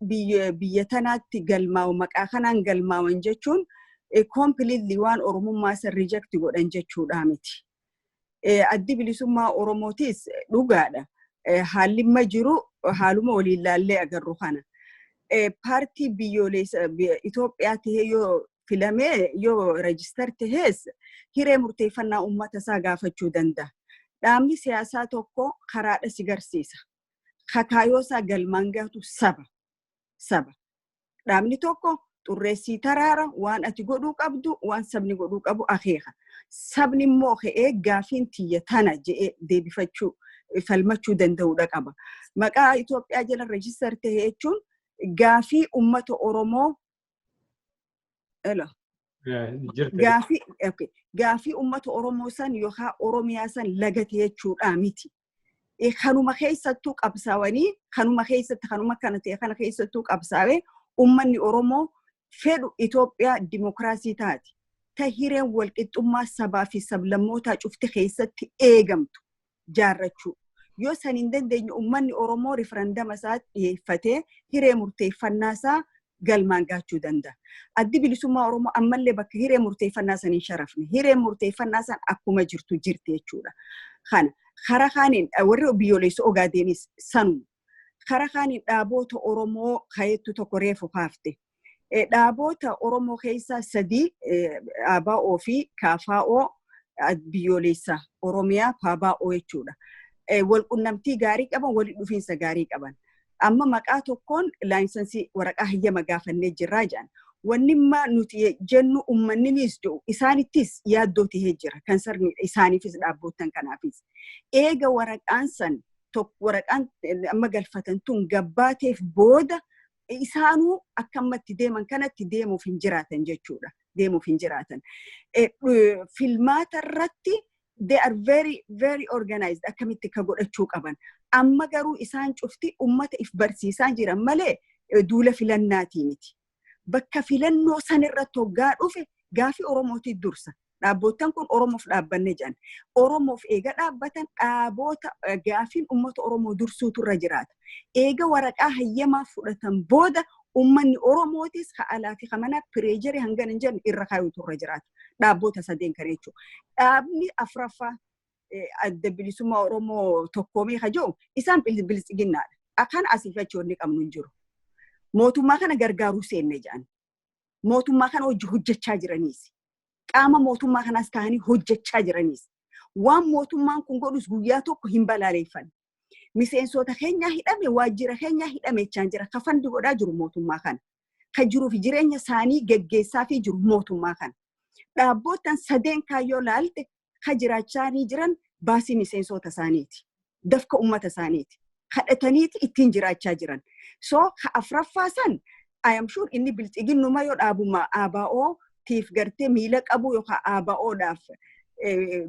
biyya tanaatti galmaa'u, maqaa kanaan galmaa'an jechuun completely waan Oromummaa san reject godhan jechuudha miti. Addi Bilisummaa Oromootis dhugaadha. Haalli amma jiru haaluma waliin laallee agarru kana. Paartii biyyoolessa Itoophiyaa tahee yoo filamee, yoo register tahees, hiree murteeffannaa uummata isaa gaafachuu danda'a. Dhaabni siyaasaa tokko karaadha si garsiisa. Kakaayoo isaa galmaan gaatu saba. Saba. Dhaabni tokko xurreessii taraara waan ati godhuu qabdu, waan sabni godhuu qabu akeeka. Sabni immoo ka'ee gaafiin tiyya tana je'ee deebifachuu, falmachuu danda'uudha qaba. Maqaa Itoophiyaa jala register ta'e jechuun gaafii uummata Oromoo gaafii uummata Oromoo san yookaan Oromiyaa san lagate jechuudha miti. Kanuma keessattuu qabsaawanii, kanuma keessatti, kanuma kana ta'e kana keessattuu qabsaawee, uummanni Oromoo fedhu Itoophiyaa dimokiraasii taate, ta hireen walqixxummaa sabaa fi sablammootaa cufti keessatti eegamtu jaarrachuu. Yoo san hin dandeenye, uummanni Oromoo referendum isaa dhiyeeffatee hiree murteeffannaa isaa galmaan gaachuu danda'a. Addi Bilisummaa Oromoo ammallee bakka hiree murteeffannaa san hin sharafne. Hireen murteeffannaa san akkuma jirtu jirti jechuudha. Kana karaa kaaniin warri biyyoolessa Ogaadeenis sanuma. Karaa kaaniin dhaaboota Oromoo kayeettu tokko reefu kaafte. Dhaaboota Oromoo keessaa sadii, ABO fi KFO, biyyoolessa Oromiyaa PABO jechuudha. Walqunnamtii gaarii qaban, walitti dhufiinsa gaarii qaban. Amma maqaa tokkoon license, waraqaa hayyama gaafannee jirraa jedhan. Wanni imma nuti jennu, uummanninis jiru isaanittis yaaddoo tahee jira. Kan sirni isaaniifis dhaabboottan kanaafis. Eega waraqaan san, waraqaan amma galfatan tun gabbaateef booda, isaanuu akka ammatti deeman kanatti deemuuf hin jiraatan jechuudha. Deemuuf hin jiraatan. Filmaata irratti they are very very organized, akkamitti akka godhachuu qaban. Amma garuu isaan cufti ummata if barsiisaa jiran malee duula filannaatii miti. Bakka filannoo san irratti hoggaa dhufe gaafii Oromootii dursa. Dhaabboottan kun Oromoof dhaabbanne jedhan. Oromoof eega dhaabbatan, dhaaboota gaafiin uummata Oromoo dursuutu irra jiraata. Eega waraqaa hayyamaa fudhatan booda uummanni Oromootis ka alaa fi ka manaa pressure hangana hin jenne irra kaayuutu irra jiraata. Dhaabboota sadeen kana jechuudha. Dhaabni afuraffaa, Adda Bilisummaa Oromoo tokkoomee ka jiru, isaan biltsiginnaadha. Akkaan asii fi achi wanni qabnu hin jiru. Mootummaa kana gargaaruu seenne jedhan. Mootummaa kana hojii hojjechaa jiraniis. Qaama mootummaa kanaas ta'anii hojjechaa jiraniis. Waan mootummaan kun godhus guyyaa tokko hin balaaleeffanne. Miseensota keenyaa hidhame, waajjira keenyaa hidhame jechaan jira. Ka fund godhaa jiru mootummaa kana. Ka jiruuf jireenya isaanii geggeessaa fi jiru mootummaa kana. Dhaabbootan sadeen kaayyoo laalte ka jiraachaa jiran baasii miseensota isaaniiti. Dafka uummata isaaniiti. Kadhataniiti ittiin jiraachaa jiran. So ka afraffaa san, I am sure, inni bilxiginnuma yoo dhaabuma ABO tiif gartee miila qabu yookaan ABOdhaaf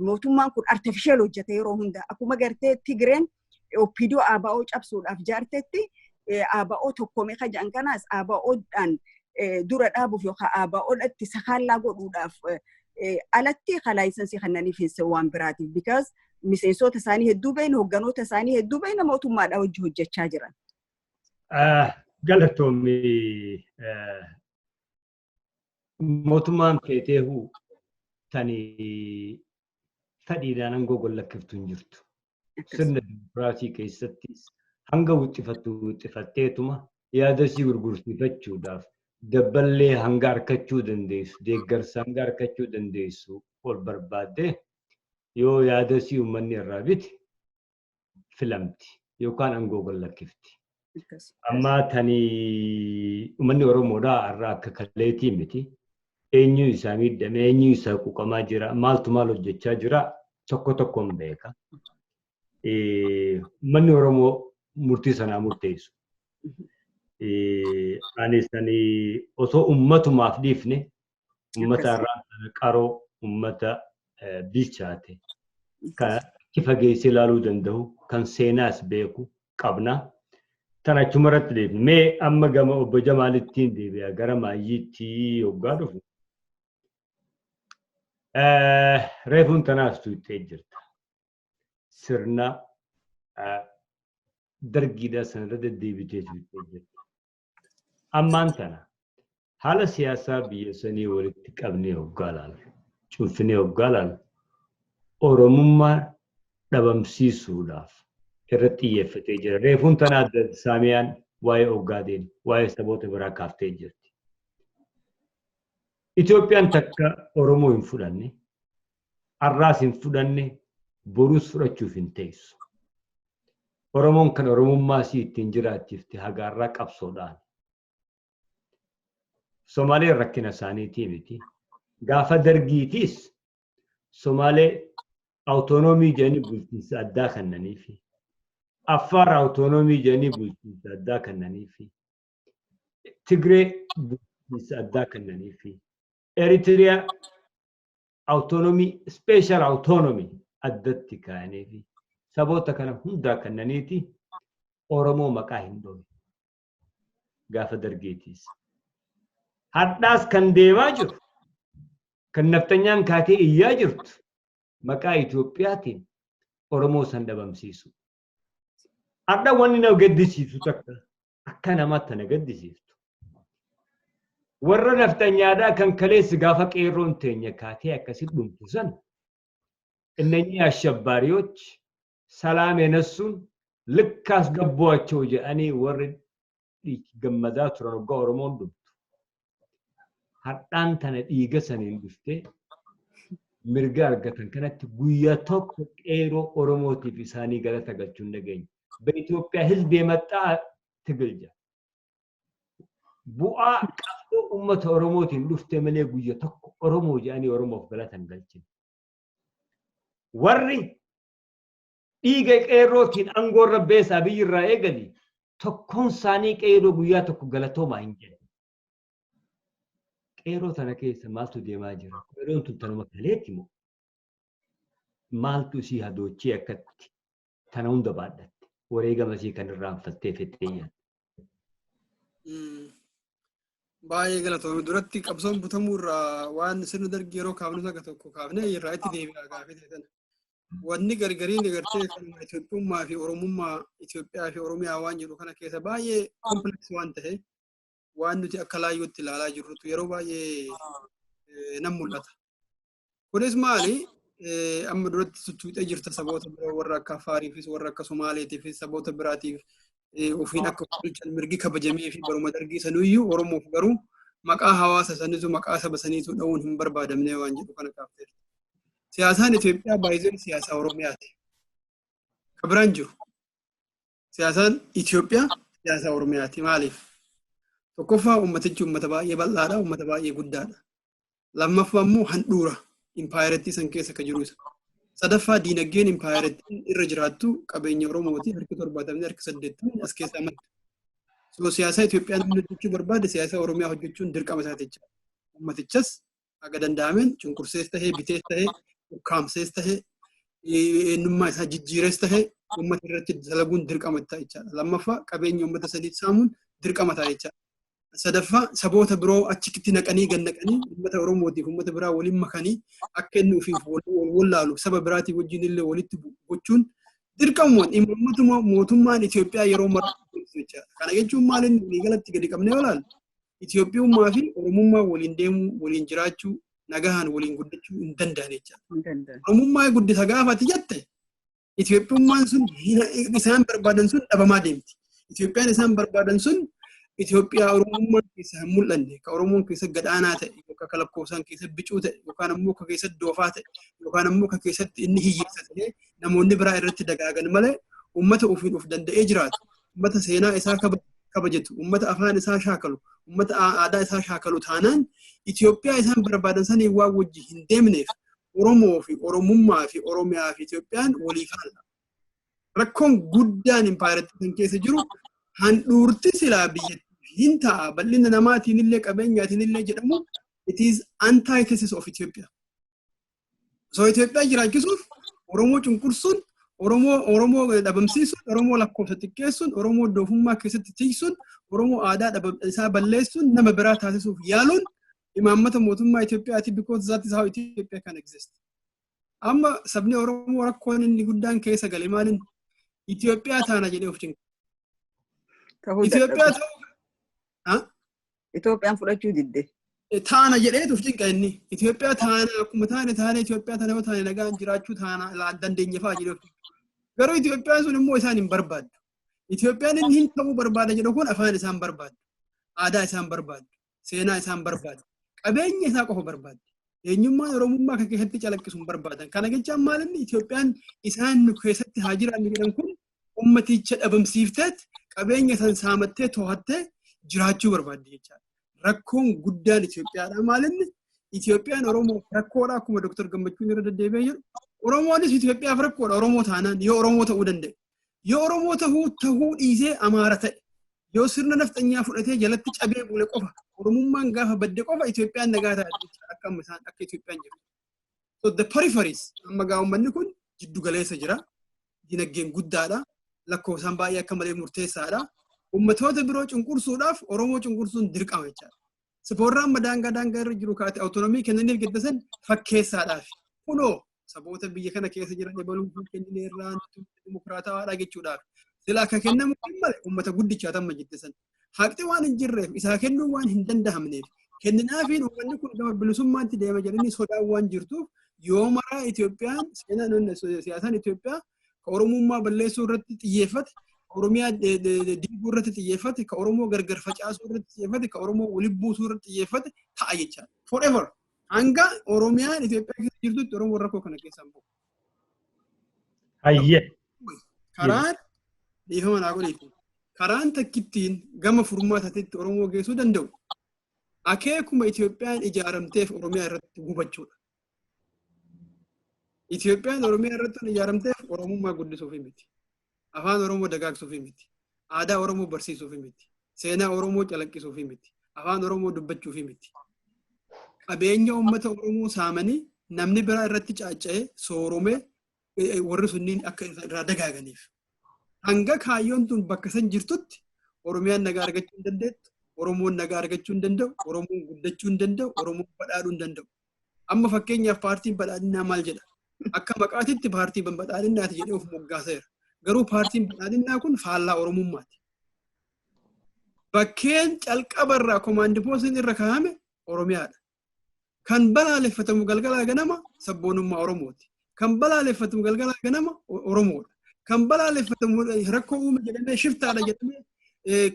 mootummaan kun artificial hojjete. Yeroo hunda akkuma gartee Tigreen OPDO ABO cabsuudhaaf jaartetti, ABO tokkoome ka jedhan kanaas ABOdhaan dura dhaabuuf yookaan ABOdhatti sakaallaa godhuudhaaf alatti ka license kannaniif hin waan biraatiif, because miseensota isaanii hedduu beeyna, hogganoota isaanii hedduu beeyna, mootummaadha hojii hojjechaa jiran. Galatoomi. Mootummaan feeteehu tani fedhiidhaan aangoo gollakkiftu hin jirtu. Sirna dimokiraasii keessatti hanga wuxxifattu wuxxifatteetuma yaada sii gurgursiifachuudhaaf dabballee hanga harkachuu dandeessu, deeggarsa hanga harkachuu dandeessu ol barbaaddee, yoo yaada sii uummanni irraa bite filamti yookaan aangoo gollakkifti. Amma tani uummanni Oromoodhaa har'a akka kaleetii miti. Eenyu isaa miidhame, eenyu isaa quuqamaa jira, maaltu maal hojjechaa jira, tokko tokkoon beeka. Uummanni Oromoo murtii sanaa murteessu. Ani sani osoo ummatumaaf dhiifne, ummata irraa qaroo, ummata bilchaate kan achi fageessee ilaaluu danda'u, kan seenaas beeku qabna. Tan achuma irratti deebine. Mee amma gama obbo Jamaalittiin deebi'a, gara maayyiitti yoggaa dhufu. Reefuun tanaas tuuttee jirta. Sirna dargiidhaa sanarra deddeebitee tuuttee jirta. Ammaan tana haala siyaasaa biyya sanii walitti qabnee hoggaa laallu, cuunfinee hoggaa laallu, Oromummaa dhabamsiisuudhaaf irratti xiyyeeffatee jira. Reefuun tana adda Saamiyaan waa'ee Ogaadeen, waa'ee saboota biraa kaaftee jirti. Itoophiyaan takka Oromoo hin fudhanne, har'aas hin fudhanne, borus fudhachuuf hin teessu. Oromoon kan Oromummaa isii ittiin jiraachifte hagaarraa qabsoodhaan. Somaaleen rakkina isaaniitii miti. Gaafa dargiitiis Somaalee autonomy jedhanii bulchiinsa addaa kennaniifi. Affaar autonomy jedhanii bulchiinsa addaa kennaniifi. Tigree bulchiinsa addaa kennaniifi. Eritiriyaa autonomy, special autonomy addatti kaa'aniifi. Saboota kana hundaa kennaniiti Oromoo maqaa hin dhoofne. Gaafa dargeetiis. Hadhaas kan deemaa jiru, kan naftanyaan kaatee iyyaa jirtu, maqaa Itoophiyaatiin Oromoo san dhabamsiisu. Hadha wanni na gaddisiisu takka, akka namaatti na gaddisiiftu, warra naftanyaadhaa kan kaleessi gaafa qeerroon teenya kaatee akkasi dhumtu san እነኚህ አሸባሪዎች ሰላም የነሱን ልክ አስገቧቸው jedhanii warri gammadaa turan waggaa Oromoon dhumtu. Hadhaan tana dhiiga saniin dhuftee mirga argatan kanatti guyyaa tokko qeeroo Oromootiif isaanii galata galchuu hin dhageenye. በኢትዮጵያ ሕዝብ የመጣ ትግል jedha. Bu'aa qabsoo uummata Oromootiin dhufte malee guyya tokko Oromoo jedhanii Oromoof galata hin galchine. Warri dhiiga qeerrootiin aangoo irra beesaa biyyi irraa eegali tokkoon isaanii qeerroo guyyaa tokko galatoomaa hin jedhe. Qeerroo tana keessa maaltu deemaa jira? Qeerroon tun tanuma kaleetti moo? Maaltu isii hadoochee akkatti tana hunda baadhatte? Wareegama isii kan irraanfattee fettee nyaatti. Baay'ee galatoome. Duratti qabsoon butamuu irraa waan sirna dargii yeroo kaafnu akka tokko kaafnee irraa itti deebi'a gaafii ta'e sana. Wanni gargariin gartee kanuma Itoophiyummaa fi Oromummaa, Itoophiyaa fi Oromiyaa waan jedhu kana keessa baay'ee complex waan ta'e, waan nuti akka laayyootti ilaalaa jirrutu yeroo baay'ee nan mul'ata. Kunis maali? Amma duratti tuttuuxee jirta, saboota biroo warra akka Afaariifis, warra akka Somaaleetiifis, saboota biraatiif ofiin akka bulchan mirgi kabajamee fi baruma dargii sanuyyuu Oromoof garuu maqaa hawaasa saniitu, maqaa saba saniitu dha'uun hin barbaadamne waan jedhu kana kaafteerta. Siyaasaan Itoophiyaa baay'een siyaasa Oromiyaati. Ka biraan jiru. Siyaasaan Itoophiyaa siyaasa Oromiyaati. Maaliif? Tokkoffaa, uummatichi uummata baay'ee bal'aadha, uummata baay'ee guddaadha. Lammaffaa immoo handhuura impaayirettii san keessa kan jiru isa. Sadaffaa, diinagdeen impaayirettiin irra jiraattu qabeenya Oromooti. Harki 70, harki 80 as keessaa madda. So siyaasa Itoophiyaa namni hojjechuu barbaade siyaasa Oromiyaa hojjechuun dirqama isaati jechuudha. Uummatichas haga danda'ameen cunqursees tahee, bitees tahee, ukkaamsees tahee, eenyummaa isaa jijjiirees tahee, uummata irratti dalaguun dirqama ta'a jechaadha. Lammaffaa, qabeenya uummata sanii saamuun dirqama ta'a jechaadha. Sadaffaa, saboota biroo achitti naqanii gad naqanii uummata Oromootiif uummata biraa waliin makanii akka inni ofiif wal wallaalu, saba biraatii wajjin illee walitti gochuun dirqamuma imaammata mootummaan Itoophiyaa yeroo mara jechaadha. Kana jechuun maal inni waliigalatti gadi qabnee yoo ilaalle, Itoophiyummaa fi Oromummaa waliin deemuu, waliin jiraachuu, nagahaan waliin guddachuu hin danda'an jechaadha. Oromummaa guddisa gaafati jette, Itoophiyummaan sun isaan barbaadan sun dhabamaa deemti. Itoophiyaan isaan barbaadan sun Itoophiyaa Oromummaan keessa hin mul'anne, ka Oromoon keessa gadhaanaa ta'e, yookaan ka lakkoofsaan keessa bicuu ta'e, yookaan ammoo ka keessa doofaa ta'e, yookaan ammoo ka keessatti inni hiyyeessa ta'e, namoonni biraa irratti dagaagan malee, uummata ofiin of danda'ee jiraatu, uummata seenaa isaa kabajatu, uummata afaan isaa shaakalu, uummata aadaa isaa shaakalu taanaan, Itoophiyaa isaan barbaadan sanii waan wajji hin deemneef Oromoo fi Oromummaa fi Oromiyaa fi Itoophiyaan walii faalla. Rakkoon guddaan impaayiratti kan keessa jiru handhuurti silaa biyyattii hin ta'a bal'ina namaatiin illee qabeenyaatiin illee jedhamu, it is antithesis of Ethiopia. So Itoophiyaa jiraachisuuf Oromoo cunqursuun, Oromoo dhabamsiisuun, Oromoo lakkoofsa xiqqeessuun, Oromoo doofummaa keessatti tiksuun, Oromoo aadaa isaa balleessuun, nama biraa taasisuuf yaaluun imaammata mootummaa Itoophiyaati, because that is how Ethiopia can exist. Amma sabni Oromoo rakkoon inni guddaan keessa gale maalin? Itoophiyaa taana jedhee of cinqa. Itoophiyaa ta'uu Itoophiyaan fudhachuu didde. Taana jedheetu of cinqa inni. Itoophiyaa taana, akkuma taane taane, Itoophiyaa taana yoo taane nagaan jiraachuu taana dandeenya fa'aa jedhee of cinqa. Garuu Itoophiyaan sun immoo isaan hin barbaaddu. Itoophiyaan inni hin ta'uu barbaada jedhu kun afaan isaan barbaaddu. Aadaa isaan barbaaddu. Seenaa isaan barbaaddu. Qabeenya isaa qofa barbaaddu. Eenyummaan Oromummaa kan keessatti calaqqisu hin barbaadan. Kana jechaan maal inni? Itoophiyaan isaan nu keessatti haa jiraannu jedhan kun ummaticha dhabamsiifteet qabeenya san saamattee to'attee jiraachuu barbaaddi jechaadha. Rakkoon guddaan Itoophiyaadha maal inni? Itoophiyaan Oromoof rakkoodha, akkuma Dr. Gammachuun irra deddeebi'ee jiru. Oromoonis Itoophiyaaf rakkoodha Oromoo taanaan, yoo Oromoo ta'uu danda'e. Yoo Oromoo ta'uu dhiisee Amaara ta'e, yoo sirna nafxanyaa fudhatee jalatti cabee bule qofa, Oromummaan gaafa badde qofa Itoophiyaan nagaa taate jechuudha, akka amma isaan akka Itoophiyaan jiru. So the peripheries, amma gaa uummanni kun jiddu galeessa jira. Dinagdeen guddaadha. Lakkoofsaan baay'ee akka malee murteessaadha. Uummatoota biroo cunqursuudhaaf Oromoo cunqursuun dirqama jechaadha. Sifoorraa amma daangaa irra jiru kaate autonomy kennaniif jettan fakkeessaadhaaf. Kunoo saboota biyya kana keessa jiran ebaluu kennineerraa dimokiraatawaadha jechuudhaaf. Sila akka kennamu malee uummata guddichaa tamma jette san. Haqni waan hin jirreef, isaa kennuu waan hin danda'amneef, kenninaafiin uummanni kun gama bilisummaatti deema jedhanii sodaan waan jirtuuf, yoo maraa Itoophiyaan seenaan siyaasaan Itoophiyaa ka Oromummaa balleessuu irratti xiyyeeffate, ka Oromiyaa diiguu irratti xiyyeeffate, ka Oromoo gargar facaasuu irratti xiyyeeffate, ka Oromoo waliin buusuu irratti xiyyeeffate ta'a jechaadha. Forever. Hanga Oromiyaan Itoophiyaa keessa jirtutti Oromoon rakkoo kana keessaa hin bahu. Hayyee. Karaan, dhiifama naa godhiiti. Karaan takkittiin gama furmaataatti Oromoo geessuu danda'u akeekuma Itoophiyaan ijaaramteef Oromiyaa irratti gubachuudha. Itoophiyaan Oromiyaa irratti ijaaramteef Oromummaa guddisuuf miti. Afaan Oromoo dagaagsuuf miti. Aadaa Oromoo barsiisuuf miti. Seenaa Oromoo calaqqisuuf miti. Afaan Oromoo dubbachuuf miti. Qabeenya uummata Oromoo saamanii namni biraa irratti caacca'ee sooromee warri sunniin akka irraa dagaaganiif. Hanga kaayyoon tun bakka san jirtutti Oromiyaan nagaa argachuu hin dandeettu, Oromoon nagaa argachuu hin danda'u, Oromoon guddachuu hin danda'u, Oromoon badhaadhuu hin danda'u. Amma fakkeenyaaf paartiin badhaadhinaa maal jedha? Akka maqaatitti paartii badhaadhinaati jedhee of moggaaseera. Garuu paartiin badhaadhinaa kun faallaa Oromummaati. Bakkeen calqabarraa command postiin irra kaa'ame Oromiyaadha. Kan balaaleffatamu galgalaa ganama sabboonummaa Oromooti. Kan balaaleffatamu galgalaa ganama Oromoodha. Kan balaaleffatamu rakkoo uume jedhamee, shiftaadha jedhamee,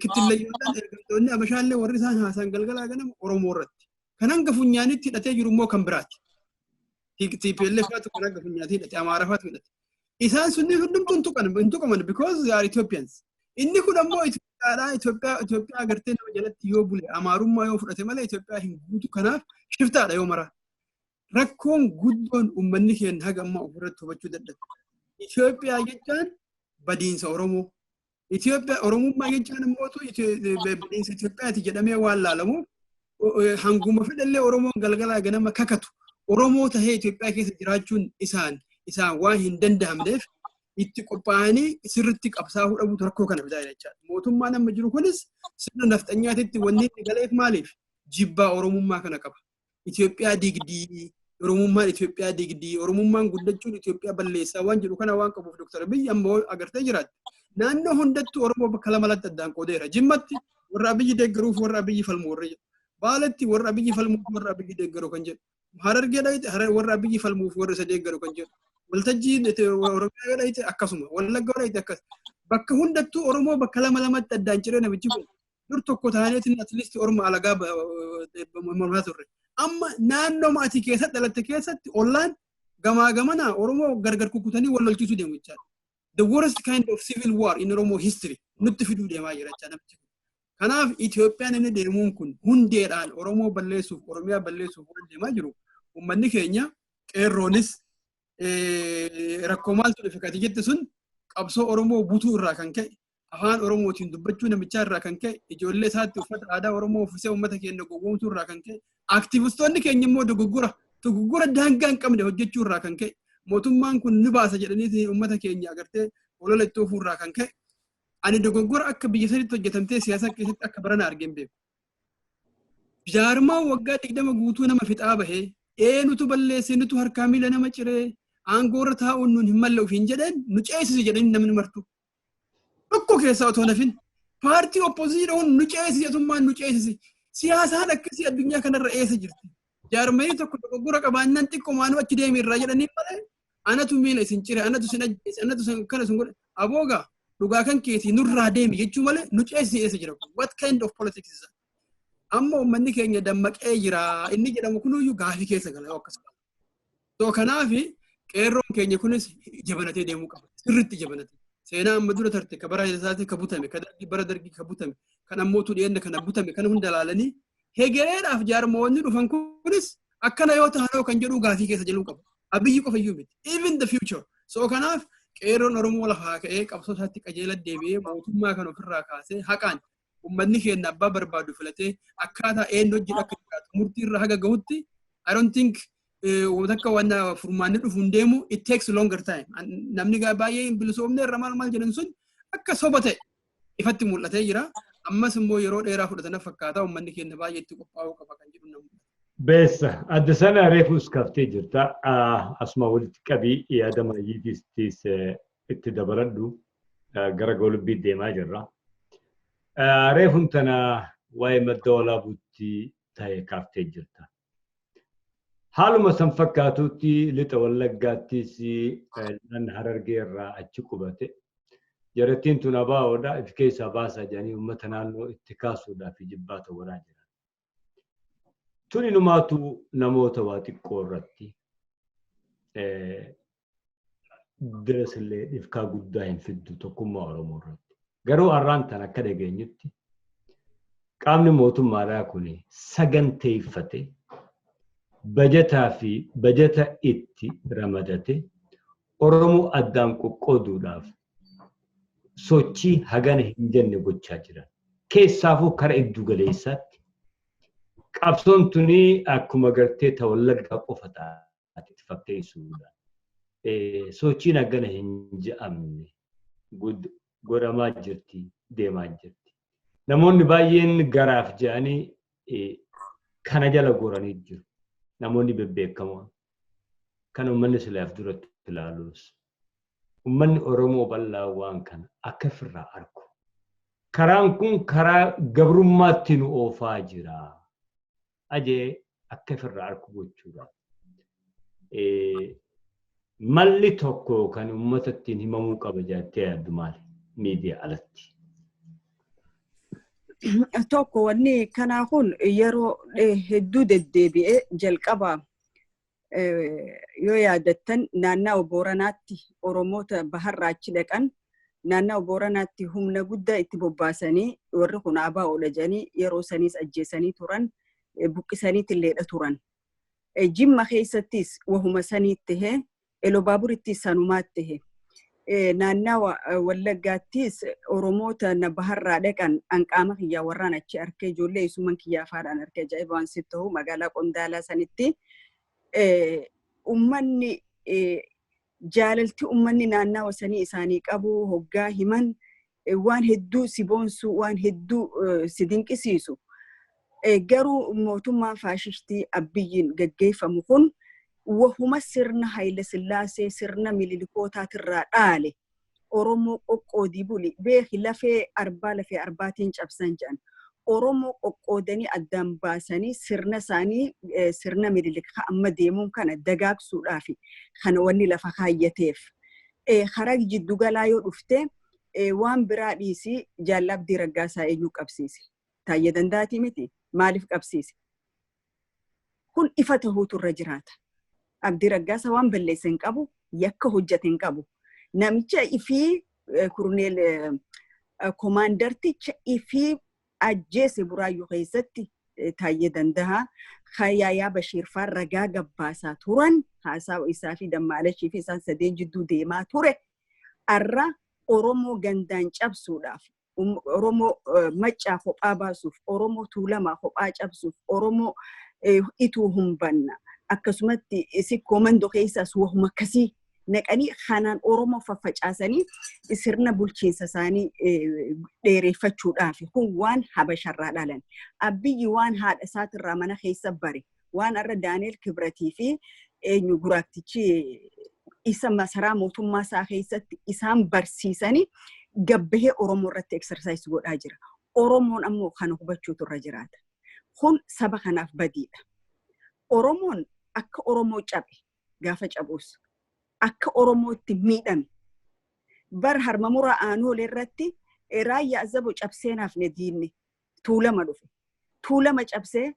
kittillayyoodhaan ergamtoonni Abashaallee warri isaan haasan galgalaa ganama Oromoo irratti. Kan hanga funyaanitti hidhatee jiru immoo kan biraati. TPLF faatu kan hanga funyaanitti hidhate, Amaara faatu hidhate. Isaan sunniin hundumtuu hin tuqaman because they are Ethiopians. Inni kun ammoo Itoophiyaadhaa, Itoophiyaa agartee nama jalatti yoo bule, Amaarummaa yoo fudhate malee Itoophiyaa hin guutu. Kanaaf shiftaadha yoo mara. Rakkoon guddoon uummanni keenya haga ammaa ofirratti hubachuu dadhabe. Itoophiyaa jechaan badiinsa Oromoo. Itoophiyaa Oromummaa jechaan immoo badiinsa Itoophiyaati jedhamee waan laalamuuf, hanguma fedhallee Oromoon galgalaa ganama kakatu, Oromoo tahee Itoophiyaa keessa jiraachuun isaan waan hin danda'amneef, itti qophaa'anii sirriitti qabsaa'uu dhabuutu rakkoo kana fidaa jechaadha. Mootummaan amma jiru kunis sirna nafxanyaatitti wanni inni galeef maaliif? Jibbaa Oromummaa kana qaba. Itoophiyaa digdii, Oromummaan Itoophiyaa digdii, Oromummaan guddachuun Itoophiyaa balleessaa waan jedhu kana waan qabuuf, Dr. Abiyyi ammoo agartee jiraatti. Naannoo hundattuu Oromoo bakka lama lamatti addaan qoodeera. Jimmatti warra Abiyyi deeggaruuf warra Abiyyi falmu warra jedhu. Baaletti warra Abiyyi falmuuf warra Abiyyi deeggaru kan jedhu. Harargee dhayite warra Abiyyi falmuuf warra isa deeggaru kan jedhu. Waltajjii Oromiyaa yoo dhayite akkasuma. Wallagga yoo dhayite akkas. Bakka hundattuu Oromoo bakka lama lamatti addaan ciree namichi kun. Dur tokko taaneetiin at least Oromoo alagaa mormaa turre. Amma naannoo maatii keessatti dhalatte keessatti ollaan gamaa gamanaa Oromoo gargar kukkutanii wal lolchiisuu deemu jechaadha. The worst kind of civil war in Oromo history nutti fiduu deemaa jira jechaadha namichi kun. Kanaaf Itoophiyaan inni deemuun kun hundeedhaan Oromoo balleessuuf, Oromiyaa balleessuuf waan deemaa jiru, uummanni keenya qeerroonis rakkoo maaltu dhufe kati jette sun, qabsoo Oromoo butuu irraa kan ka'e, afaan Oromootiin dubbachuu namichaa irraa kan ka'e, ijoollee isaatti uffata aadaa Oromoo uffisee uummata keenya gowwoomsuu irraa kan ka'e, aktivistoonni keenya immoo dogoggora daangaa hin qabne hojjechuu irraa kan ka'e, mootummaan kun ni baasa jedhanii uummata keenya agartee olola itti oofuu irraa kan ka'e, ani dogoggora akka biyya sanitti hojjetamtee siyaasa keessatti akka barana argeen beeku. Jaarmaan waggaa 20 guutuu nama fixaa bahee, eenutu balleesse, nutu harkaa miila nama ciree, aangoo irra taa'uun nun hin malle ofiin jedheen, nu ceesise jedhanii namni martu. Tokko keessaa otoo nafin paartii opposition nu ceesise, atummaan nu ceesise. Siyaasaan akkasii addunyaa kanarra eessa jirti? Jaarmayii tokko dogoggora qabaannaan xiqqoomaanuu achi deemi irraa jedhanii malee, anatu miila isin cire, anatu isin ajjeese, anatu isin kana isin godhe, aboogaa dhugaa kan keetii nurraa deemi jechuu malee nu ceesise eessa jira? What kind of politics is that? Amma uummanni keenya dammaqee jira inni jedhamu kunuyyuu gaafii keessa gala yoo akkas. So kanaaf qeerroon keenya kunis jabanatee deemuu qaba. Sirriitti jabanatee. Seenaa amma dura tarte, ka bara isaatti ka butame, ka dargii, bara dargii ka butame, kan ammootu dhiyeenya kana butame kana hunda ilaalanii, hegereedhaaf jaarmoonni dhufan kunis akkana yoo ta'an kan jedhu gaafii keessa jaluu qaba. Abiyyi qofa iyyuu miti. Even the future. So kanaaf qeerroon Oromoo lafaa ka'ee qabsoo isaatti qajeela deebi'ee, mootummaa kan ofirraa kaasee, haqaan uummanni keenya abbaa barbaadu filatee, akkaataa eenyu hojii akka jiraatu murtii irra haga gahutti, I don't think takka waan furmaanni dhufu hin deemu. It takes longer time. Namni baay'ee hin bilisoomne irra maal maal jedhan sun akka soba ta'e ifatti mul'atee jira. Ammas immoo yeroo dheeraa fudhatana fakkaata. Uummanni keenya baay'ee itti qophaa'uu qaba kan jedhu namu. Beessa adda sana reefus kaftee jirta. Asuma walitti qabii yaada maayyiitiis itti dabaladhu, gara golubbii deemaa jirra. Reefun tana waa'ee Madda Walaabuutti ta'e kaaftee jirta. Haaluma san fakkaatutti Lixa Wallaggaattis nan Harargee irraa achi qubate. Jarattiin tun abaa'oodha, if keessaa baasaa jedhanii uummata naannoo itti kaasuudhaaf jibbaata godhaa jiran. Tun inumaatu namoota waa xiqqoo irratti dirasillee dhifkaa guddaa hin fiddu tokkummaa Oromoo irratti. Garuu har'aan tan akka dhageenyutti qaamni mootummaadhaa kun saganteeffate, bajataa fi bajata itti ramadate, Oromoo addaan qoqqooduudhaaf sochii hagana hin jenne gochaa jiran. Keessaafuu kara iddu galeessaatti qabsoon tuni akkuma gartee ta Wallaggaa qofa taate fakkeessuudhaan sochiin hagana hin je'amne godhamaa jirti, deemaa jirti. Namoonni baay'een garaaf je'anii kana jala goranii jiru. Namoonni bebbeekamoon kan uummanni silaaf duratti ilaalus, uummanni Oromoo bal'aa waan kana akka ofirraa argu. Karaan kun karaa gabrummaatti nu oofaa jira. Ajee akka ofirraa argu gochuudha. Malli tokko kan uummata ittiin himamuu qaba jettee yaaddu maali? Miidiyaa alatti. Tokko, wanni kanaa kun yeroo hedduu deddeebi'ee jalqaba yoo yaadattan, naannawa Booranaatti Oromoota baharraa achi dhaqan Naannawa Booranaatti humna guddaa itti bobbaasanii, warri kun ABOdha jedhanii yeroo saniis ajjeesanii turan, buqqisaniit turan. Jimma keessattis wahuma saniit tahee, Elobaaburittis sanumaat tahe. Naannawa Wallaggaattis Oromoota na baharraa dhaqan, anqaama kiyyaa warraan achi arkee, ijoollee isumman kiyyaa afaadhaan arkee, ajaa'iba waan sitti ta'u, magaalaa Qondaalaa sanitti ummanni jaalalti ummanni naannawa sanii isaanii qabu hoggaa himan waan hedduu si boonsu, waan hedduu si dinqisiisu. Garuu mootummaan faashistii Abiyyiin gaggeeffamu kun wahuma sirna Haayile Sillaasee, sirna Mililikootaatiirraa dhaale, Oromoo qoqqoodii buli beeki, lafee arbaa lafee arbaatiin cabsan jedhan. Oromoo qoqqoodanii addaan baasanii sirna isaanii, sirna Mililik amma deemuun kana dagaagsuudhaaf kana wanni lafa kaayyateef. Karaa jiddugalaa yoo dhufte, waan biraa dhiisii, Jaalla Abdii Raggaasaa eenyu qabsiise? Taayyee Danda'aatii miti? Maaliif qabsiise? Kun ifa tahuutu irra jiraata. Abdii Raggaasaa waan balleesse hin qabu, yakka hojjete hin qabu. Namicha ifii kurneel komaandarticha ifii ajjeese Buraayyuu keessatti Taayyee Danda'a. Yaayaa Bashiir faan ragaa gabbaasaa turan, haasaa isaa fi Dammaalachii fi isaan sadeen jidduu deemaa ture. Arra Oromoo gandaan cabsuudhaaf, Oromoo Maccaa kophaa baasuuf, Oromoo Tuulamaa kophaa cabsuuf, Oromoo Ituu humbanna. Akkasumatti Sikkoo Mandoo keessaas wahuma akkasii naqanii kanaan Oromoo faffacaasanii sirna bulchiinsa isaanii dheereffachuudhaaf. Kun waan Habasharraa dhalan. Abiyyi waan haadha isaatirraa mana keessa bare, waan arra Daani'el Kibratii fi eenyu guraaktichi isa masaraa mootummaa isaa keessatti isaan barsiisanii gabbahee Oromoo irratti exercise godhaa jira. Oromoon ammoo kana hubachuutu irra jiraata. Kun saba kanaaf badiidha. Oromoon akka Oromoo cabe, gaafa cabuus akka Oromootti miidhame. Bar harma muraa Aanoolee irratti Raayyaa Azaboo cabsee naafne, diinne Tuulama dhufe. Tuulama cabsee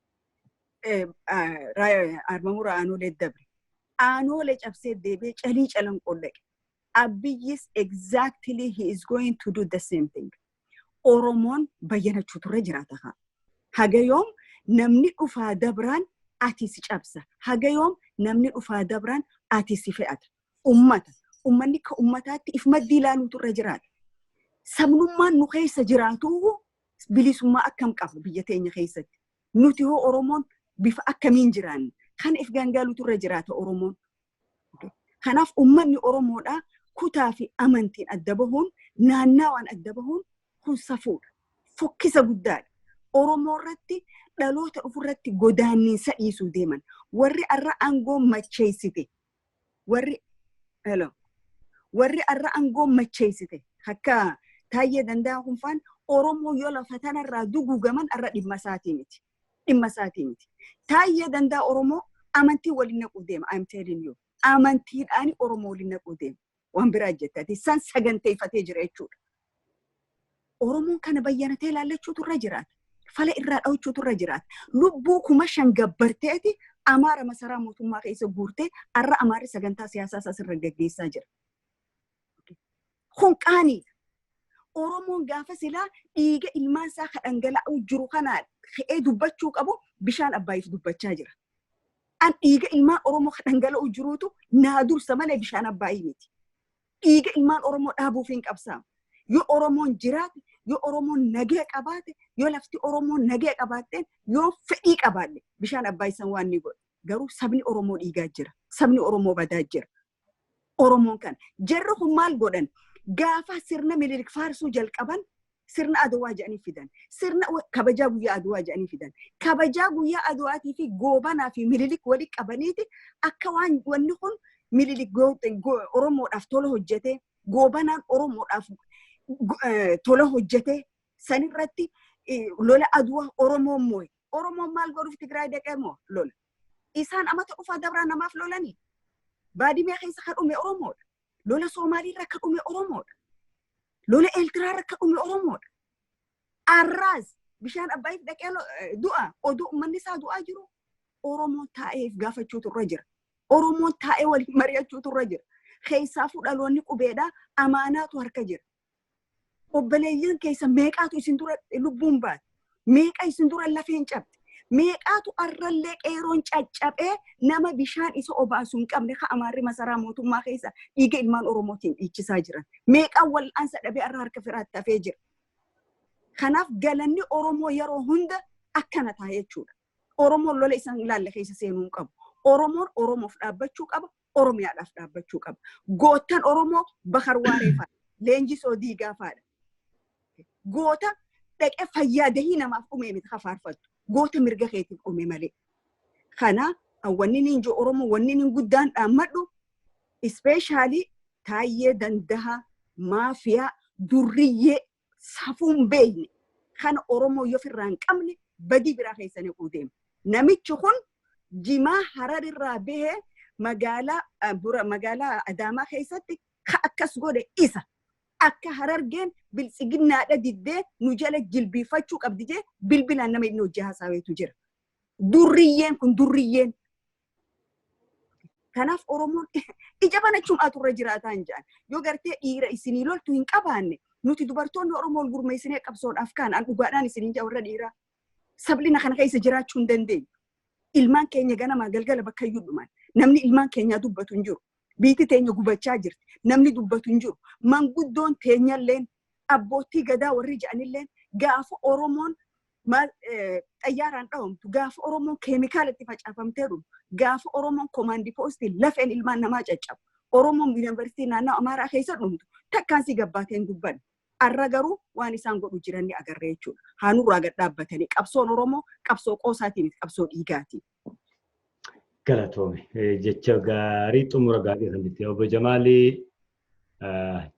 harma muraa Aanoolee dabre. Aanoolee cabsee deebi'ee Calii Calanqoo dhaqe. Abiyyis exactly he is going to do the same thing. Oromoon bayyanachuutu irra jiraata. Haga yoom namni dhufaa dabraan ati si cabsa? Haga yoom namni dhufaa dabraan ati si fe'ata? Ummata. Ummanni akka ummataatti if maddii ilaaluutu irra jiraata. Sabnummaan nu keessa jiraatu bilisummaa akkam qaba biyya teenya keessatti? Nuti hoo Oromoon bifa akkamiin jiraanna? Kana if gangaaluutu irra jiraata Oromoon. Kanaaf ummanni Oromoodhaa kutaa fi amantiin adda bahuun, naannawaan adda bahuun kun safuudha. Fokkisa guddaadha. Oromoo irratti dhaloota dhufurratti godaanniinsa dhiisuu deeman. Warri arra aangoo macheessite, warri hello, warri arra aangoo macheessite akka Taayyee Danda'a kunfaan, Oromoo yoo lafa tanarraa duguugaman arra dhimma isaatii miti. Dhimma isaatii miti. Taayyee Danda'a Oromoo amantii waliin naquu deema. I'm telling you. Amantiidhaan Oromoo waliin naquu deema. Waan biraa jettati. San saganteeffatee jira jechuudha. Oromoon kana bayyanatee ilaallachuutu irra jiraata. Fala irraa dhahuchuutu irra jiraata. Lubbuu 5,000 gabbarteeti Amaara masaraa mootummaa keessa guurtee, arra Amaarri sagantaa siyaasaa isaas irra gaggeessaa jira. Kun qaaniidha. Oromoon gaafa silaa dhiiga ilmaan isaa ka dhangala'uu jiru kanaa ka'ee dubbachuu qabu, bishaan Abbaayiif dubbachaa jira. An dhiiga ilmaan Oromoo ka dhangala'uu jiruutu naa dursa malee bishaan Abbaayii miti. Dhiiga ilmaan Oromoo dhaabuuf hin qabsaa'u. Yoo Oromoon jiraate, yoo Oromoon nagee qabaate, yoo lafti Oromoon nagee qabaatteen, yoo fedhii qabaadhe, bishaan Abbaayii san waan ni godha. Garuu sabni Oromoo dhiigaa jira. Sabni Oromoo badaa jira. Oromoon kana. Jarri kun maal godhan? Gaafa sirna Minilik faarsuu jalqaban sirna Adawaa jedhanii fidan. Sirna kabajaa guyyaa Adawaa jedhanii fidan. Kabajaa guyyaa Adawaatii fi Goobanaa fi Minilik walitti qabaniiti akka waan wanni kun Minilik Oromoodhaaf tola hojjete, Goobanaan Oromoodhaaf tola hojjete, sanirratti lola Aduwaa Oromoon moo'e. Oromoon maal godhuuf Tigraay dhaqee moo lola? Isaan amata dhufaa dabraa namaaf lolanii. Baadimee keessa kan dhume Oromoodha. Lola Somaaliirra akka dhume Oromoodha. Lola Eertiraarra akka dhume Oromoodha. Arraas bishaan Abbaayiif dhaqee du'a oduu uummanni isaa du'aa jiru, Oromoon taa'eef gaafachuutu irra jira. Oromoon taa'ee waliin mari'achuutu irra jira. Keessaafuu dhaloonni qubeedhaa amaanaatu harka jira. Obboleeyyan keessa meeqaatu isin dura lubbuun baate? Meeqa isin dura lafeen cabde? Meeqaatu arrallee qeeroon caccabee nama bishaan isa obaasu hin qabne ka Amaarri masaraa mootummaa keessa dhiiga ilmaan Oromootiin dhiichisaa jiran? Meeqaan wal'aansa dhabee arra harka firaatti hafee jira? Kanaaf galanni Oromoo yeroo hunda akkana ta'a jechuudha. Oromoon lola isaan ilaalle keessa seenuu hin qabu. Oromoon Oromoof dhaabbachuu qaba. Oromiyaadhaaf dhaabbachuu qaba. Goottan Oromoo Bakar Waaree fa'a. Leenjisoo Diigaa fa'aadha. Goota dhaqee fayyaa dahii namaaf dhumee miti kafaarfattu. Goota mirga keetiif dhume malee. Kana wanni niin jiru Oromoo, wanni niin guddaan dhaammadhu, especially Taayyee Dandaha, maafiyaa durriyyee safuun beekne kana Oromoo yoo ofirraa hin qabne badii biraa keessa naquu deema. Namichi kun jimaa Hararirraa bahee magaalaa bura magaalaa Adaamaa keessatti ka akkas godhe isa. Akka Harargeen biltsiginnaadha diddee nu jala jilbiifachuu qabdi jee bilbilaan nama inni hojii haasaweetu jira. Durriyyeen kun durriyyeen. Kanaaf Oromoon ija banachuun aturra jiraataa hin jedhan. Yoo gartee dhiira isinii loltu hin qabaanne, nuti dubartoonni Oromoo wal gurmeessinee qabsoodhaaf kaan an dhugaadhaan isiniin jaa, warra dhiiraa. Sablina kana keessa jiraachuu hin dandeenyu. Ilmaan keenya ganamaa galgala bakka iyyuu dhuman. Namni ilmaan keenyaa dubbatu hin jiru. Biitti teenya gubachaa jirti. Namni dubbatu hin jiru. Manguddoon teenyalleen, abbootii gadaa warri jedhanilleen, gaafa Oromoon xayyaaraan dhawamtu, gaafa Oromoon keemikaala itti facaafamtee dhumu, gaafa Oromoon komaandii poostii lafeen ilmaan namaa caccabu, Oromoon yuunivarsiitii naannoo Amaaraa keessa dhumtu takkaan si gabbaateen dubbanne. Arra garuu waan isaan godhu jiran ni agarra jechuudha. Haanurraa gad dhaabbatanii qabsoon Oromoo qabsoo qoosaatii miti, qabsoo dhiigaati. Galatoome. Jecha gaarii, xumura gaarii kan itti obbo Jamaalii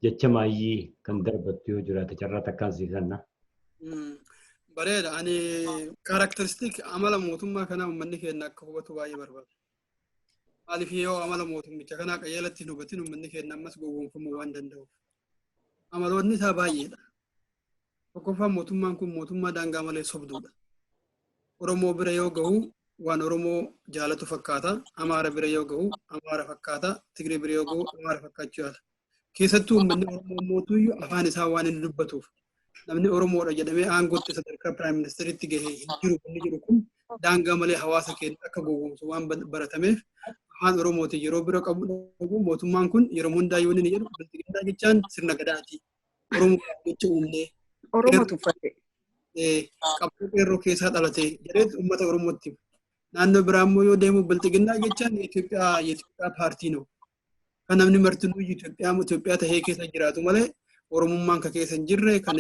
jecha maayyii kan darbattu yoo jiraate carraa takkaan sii kenna. Bareeda. Ani characteristic amala mootummaa kanaa uummanni keenya akka hubatu baay'ee barbaada. Maaliif, yoo amala mootummicha kanaa qajeelatti hin hubatin uummanni keenya ammas gowwoomfamuu waan danda'uuf. Amaloonni isaa baay'eedha. Tokkoffaa, mootummaan kun mootummaa daangaa malee sobduudha. Oromoo bira yoo gahu waan Oromoo jaalatu fakkaata. Amaara bira yoo gahu Amaara fakkaata. Tigree bira yoo gahu Amaara fakkaachuu yaala. Keessattuu uummanni Oromoo mootuyyuu afaan isaa waan inni dubbatuuf, namni Oromoodha jedhamee aangootti sadarkaa prime ministeriitti gahee hin jiru inni jedhu kun daangaa malee hawaasa keenya akka gowwoomsu waan baratameef, afaan Oromootiin yeroo bira qabu mootummaan kun yeroo hundaa yoo inni jedhu bilxiginnaa jechaan sirna gadaati. Oromoodhaaf jecha uumnee. Oromoo tuffate. Qabsoo qeerroo keessaa dhalate jedheet uummata Oromootti. Naannoo biraa immoo yoo deemu bilxiginnaa jechaan Itoophiyaa የኢትዮጵያ ፓርቲ ነው. Kan namni martinuu Itoophiyaa Itoophiyaa tahee keessa jiraatu malee Oromummaan kan keessa hin jirre, kan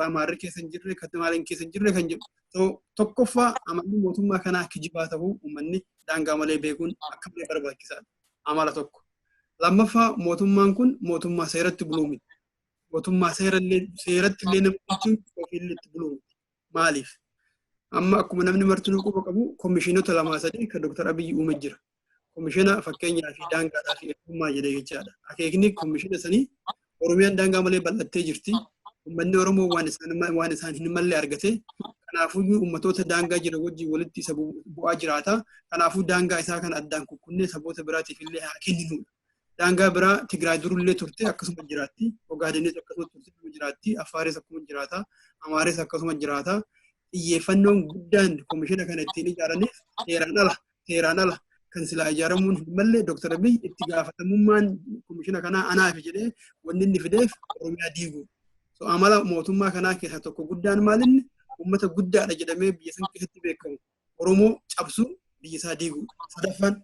Amaarri keessa hin jirre, kan Maaliin keessa hin jirre kan jedhu. Tokkoffaa, amalli mootummaa kanaa kijibaa ta'uu uummanni daangaa malee beekuun akka malee barbaachisaadha. Amala tokko. Lammaffaa, mootummaan kun mootummaa seeratti buluu miti. Mootummaa seeratti illee nama bulchuun ofiillee itti buluu miti. Maaliif? Amma akkuma namni martinuu quba qabu komishinota lamaa sadii kan Dr. Abiyyi uume jira. Komishina fakkeenyaa fi daangaadhaa fi eenyummaa jedhee jechaadha. Akeekni komishina sanii Oromiyaan daangaa malee bal'attee jirti. Uummanni Oromoo waan isaan hin malle argate. Kanaafuu uummatoota daangaa jiran wajjin walitti isa bu'aa jiraata. Kanaafuu daangaa isaa kana addaan kukkunnee saboota biraatiif illee haa kenninudha. Daangaa biraa Tigraay durullee turte akkasuma jiraatti. Ogaadenis akkasuma turte jiraatti. Affaaris akkasuma jiraata. Amaaris akkasuma jiraata. Xiyyeeffannoon guddaan komishina kana ittiin ijaaraniif seeraan ala kan silaa ijaaramuun hin malle Dr. Abiy itti gaafatamummaan komishina kanaa anaaf jedhee wanni inni fideef Oromiyaa diigu. So amala mootummaa kanaa keessaa tokko guddaan maalinni uummata guddaadha jedhamee biyya san keessatti beekamu Oromoo cabsuu, biyya isaa diigu. Sadaffaan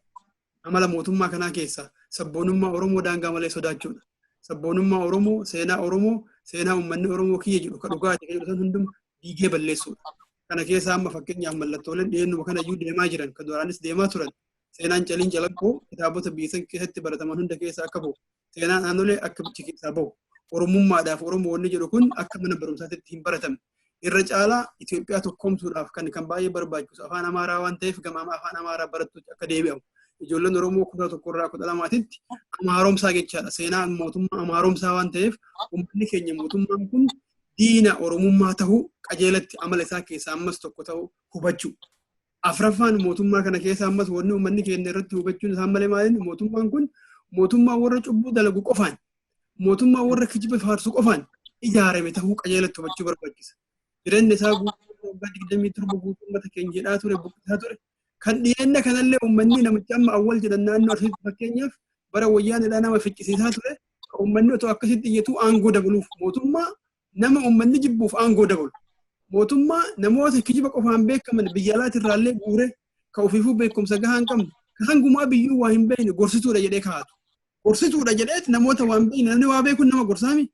amala mootummaa kanaa keessaa sabboonummaa Oromoo daangaa malee sodaachuudha. Sabboonummaa Oromoo, seenaa Oromoo, seenaa uummanni Oromoo kiyya jedhu ka dhugaati kan jedhu san hunduma diigee balleessuudha. Kana keessaa amma fakkeenyaaf mallattooleen dhiyeennuma kana iyyuu deemaa jiran, kan duraanis deemaa turan, seenaan Caliin Calaqqoo kitaabota biyya san keessatti barataman hunda keessa akka bahu, seenaan Aanolee akka bichi keessaa bahu, Oromummaadhaaf Oromoo wanni jedhu kun akka mana barumsaatti hin baratamne. Irra caalaa Itoophiyaa tokkoomsuudhaaf kan baay'ee barbaachisu afaan Amaaraa waan ta'eef gama afaan Amaaraa barattuutti akka deebi'amu. Ijoolleen Oromoo kutaa tokkorraa 12tti Amaaromsaa jechaadha. Seenaa mootummaa Amaaromsaa waan ta'eef uummanni keenya mootummaan kun diina Oromummaa tahuu qajeelatti amala isaa keessaa ammas tokko ta'uu hubachuu. Afraffaan, mootummaa kana keessa ammas wanni uummanni keenya irratti hubachuun isaan malee maaliin mootummaan kun mootummaa warra cubbuu dalagu qofaan, mootummaa warra kijiba faarsu qofaan Ijaarame ta'uu qajeelatti hubachuu barbaachisa. Jireenya isaa guutuu waggaa 27 guutuu uummata keenya jedhaa ture, buqqisaa ture. Kan dhiyeenya kanallee uummanni namicha amma Awwal jedhan naannoo Arsiitti fakkeenyaaf bara Wayyaanedhaa nama ficcisiisaa ture. Uummanni otoo akkasitti iyyatu aangoo dabaluuf, mootummaa nama uummanni jibbuuf aangoo dabalu. Mootummaa namoota kijiba qofaan beekaman biyya alaatirraallee guure, ka ofiifuu beekumsa gahaa hin qabne, ka hangumaa biyyuu waa hin beekne gorsituudha jedhee kaa'atu. Gorsituudha jedheet namoota waan beekne, namni waa beekuun nama gorsaami.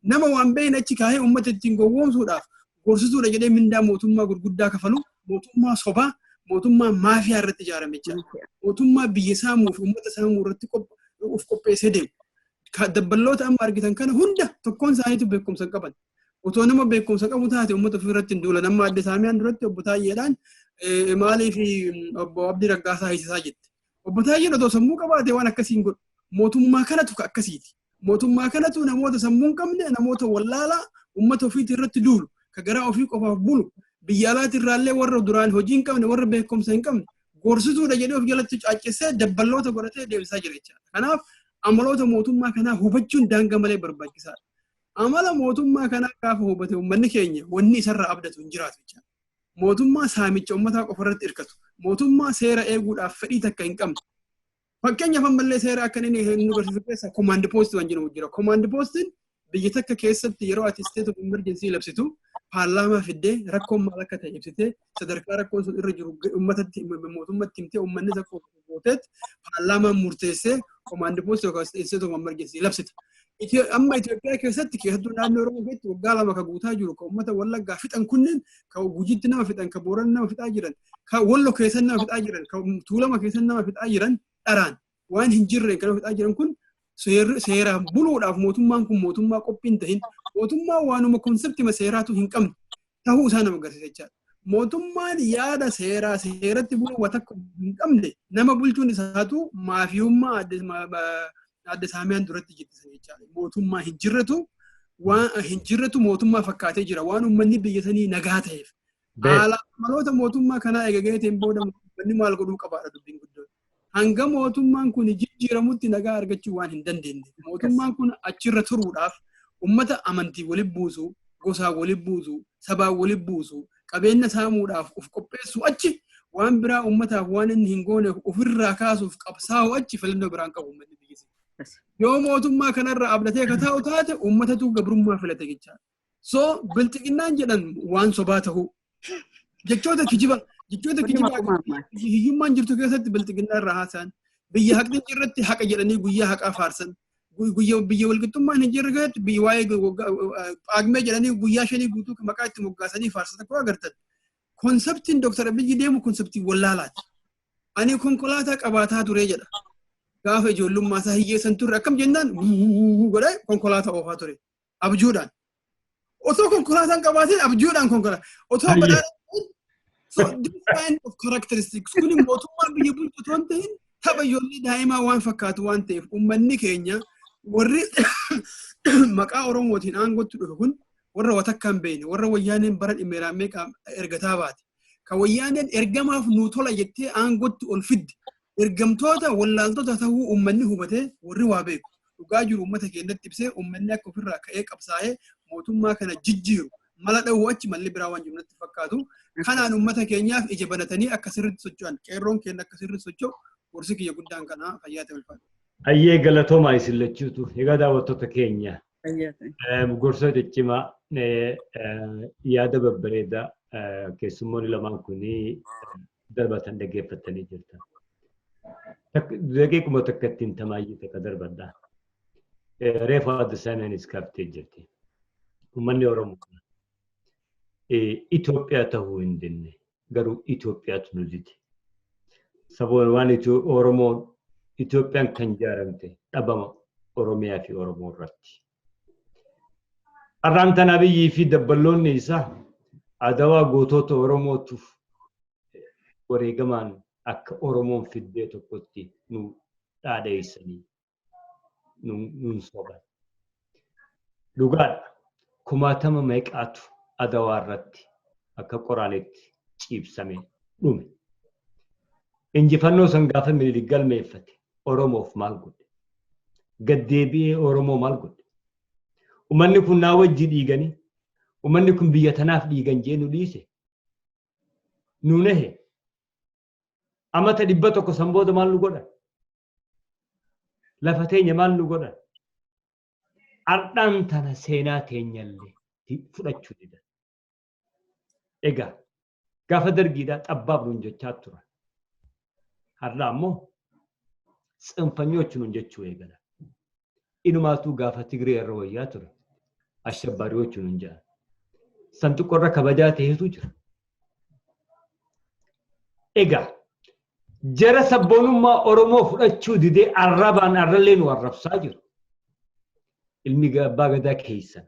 Nama waan beekne achi kaahee uummata ittiin gowwoomsuudhaaf gorsituudha jedhee mindaa mootummaa gurguddaa kafalu, mootummaa sobaa, mootummaa maafiyaa irratti ijaarame jechaadha. Mootummaa biyya saamuu fi uummata saamuu irratti of qopheessee deemu. Dabballoota amma argitan kana hunda tokkoon isaaniitu beekumsa hin qaban. Otoo nama beekumsa qabu taate uummata ofii irratti hin duulan. Amma adde Saamiyaan duratti obbo Taayyeedhaan maaliif obbo Abdii Raggaasaa hiisisaa jette. Obbo Taayyeen otoo sammuu qabaate waan akkasii hin godhu. Mootummaa kanatu ka akkasiiti. Mootummaa kanatu namoota sammuu hin qabne, namoota wallaalaa uummata ofiitii irratti duulu, ka garaa ofii qofaaf bulu, biyya alaati irraallee warra duraan hojii hin qabne, warra beekumsa hin qabne, gorsituudha jedhee of jalatti caaccessee dabballoota godhatee deemsisaa jira jechaadha. Kanaaf amaloota mootummaa kanaa hubachuun daangaa malee barbaachisaadha. Amala mootummaa kanaa gaafa hubate uummanni keenya wanni isarraa abdatu hin jiraatu jechaadha. Mootummaa saamicha uummataa qofa irratti hirkatu, mootummaa seera eeguudhaaf fedhii takka hin qabne. Fakkeenyaaf ammallee seera akka inni nu agarsiisu keessa command post waan jedhamu jira. Command postiin biyya takka keessatti yeroo ati state of emergency labsitu paarlaamaa fiddee rakkoon maal akka ta'e ibsitee, sadarkaa rakkoon sun irra jiru uummatatti, mootummatti himtee, uummanni tokko gooteet paarlaamaan murteessee command post yookaan state of emergency labsita. Amma Itoophiyaa keessatti, keessattuu naannoo Oromoo keessatti waggaa 2 ka guutaa jiru, ka uummata Wallaggaa fixan kunneen, ka Gujiitti nama fixan, ka Booran nama fixaa jiran, ka Wallo keessatti nama fixaa jiran, ka Tuulama keessatti nama fixaa jiran, dharaan waan hin jirreen kan nama fixaa jiran kun, seeraan buluudhaaf mootummaan kun mootummaa qophii hin tahin, mootummaa waanuma conceptima seeraatu hin qabne tahuu isaa nama agarsiisa jechaadha. Mootummaan yaada seeraa, seeratti buluu waa takka hin qabne nama bulchuun isaatu maafiyummaa adde Saamiyaan duratti jettisan jechaadha. Mootummaa hin jirretu, waan hin jirretu mootummaa fakkaatee jira, waan uummanni biyya sanii nagaa ta'eef. Haala amaloota mootummaa kanaa eegageetiin booda uummanni maal godhuu qabaadha dubbiin guddoon. Hanga mootummaan kun jijjiiramutti nagaa argachuu waan hin dandeenye. Mootummaan kun achirra turuudhaaf uummata amantii walitti buusu, gosaa walitti buusu, sabaa walitti buusu, qabeenya saamuudhaaf of qopheessu achi waan biraa uummataaf waan inni hin goone ofirraa kaasuuf qabsaa'u achi filannoo biraan qabu uummanni biyya sana. Yoo mootummaa kanarra abdatee akka taa'u taate uummatatu gabrummaa filate jechaadha. So bilxiginnaan jedhan waan sobaa ta'uu, jechoota kijiba, jechoota kijibaa hiyyummaan jirtu keessatti bilxiginnaa irraa haasa'an, biyya haqni hin jirretti haqa jedhanii guyyaa haqaa faarsan, guyyaa biyya walqixxummaan hin jirre keessatti biyya waa'ee Paagmee jedhanii guyyaa 5 guutuu maqaa itti moggaasanii faarsan tokko agartan. Conceptiin Dooktar Abiyyi deemu conceptii wallaalaati. Ani konkolaataa qabaataa ture jedha. Gaafa ijoollummaa isaa hiyyeessan turre akkam jennaan godhee konkolaataa oofaa ture. Abjuudhaan. Otoo konkolaataan qabaatiin abjuudhaan konkolaataa. Otoo badhaadhaan. So this kind of characteristics kuni mootummaa biyya bulchu otoo hin ta'in tapha ijoollee daa'imaa waan fakkaatu waan ta'eef, uummanni keenya warri maqaa Oromootiin aangootti dhufe kun warra watakka hin beekne, warra Wayyaaneen bara dhimmeeraan meeqa ergataa baate, ka Wayyaaneen ergamaaf nuu tola jettee aangootti ol fidde, ergamtoota wallaaltota ta'uu uummanni hubatee, warri waa beeku dhugaa jiru uummata keenyatti ibsee uummanni akka ofirraa ka'ee qabsaa'ee mootummaa kana jijjiiru mala dha'uu achi malli biraa waan jiru natti fakkaatu. Kanaan uummata keenyaaf ija banatanii akka sirriitti socho'an, qeerroon keenya akka sirriitti socho'u gorsi kiyya guddaan kana. Fayyaa ta'e, ulfaata. Ayyee, galatoomaa isin lachuutu. Egaa daawwattoota keenya, gorsa ciccimaa, yaada babbareedaa keessummoonni lamaan kunii darbatan dhaggeeffattanii jirtan. Daqiiquma takka ittiin tamaayyii takka darbadha. Reefu adda Saamiyaanis kaaftee jirti. Uummanni Oromoo Itoophiyaa ta'uu hin dinne, garuu Itoophiyaatu nu dide. Saboon waan Oromoo Itoophiyaan kan ijaaramte dhabama Oromiyaa fi Oromoo irratti. Har'aan tana Abiyyii fi dabballoonni isaa Adawaa gootota Oromootuuf wareegamaan akka Oromoon fiddee tokkotti nu dhaadheessanii nuun soban. Dhugaadha. Kumaatama meeqaatu Adawaa irratti akka qoraanitti ciibsame dhume. Injifannoo san gaafa Minilik galmeeffate Oromoof maal godhe? Gaddeebi'ee Oromoo maal godhe? Uummanni kun naa wajji dhiiganii, uummanni kun biyya tanaaf dhiigan jee nu dhiise. Nu nahe. Amata 100 san booda maal nu godhan? Lafa teenya maal nu godhan? Ardhaan tana seenaa teenyallee fudhachuu didan. Egaa gaafa dargiidhaa xabbaab nuun jechaa turan. Har'a ammoo tsinfanyochi nuun jechuu eegalan. Inumaatuu gaafa Tigree irra wayyaa ture. Ashabbaariyochi nuun jedhan. San xiqqoorra kabajaa ta'etu jira. Egaa jara sabboonummaa Oromoo fudhachuu didee arrabaan arrallee nu arrabsaa jiru. Ilmi abbaa gadaa keessan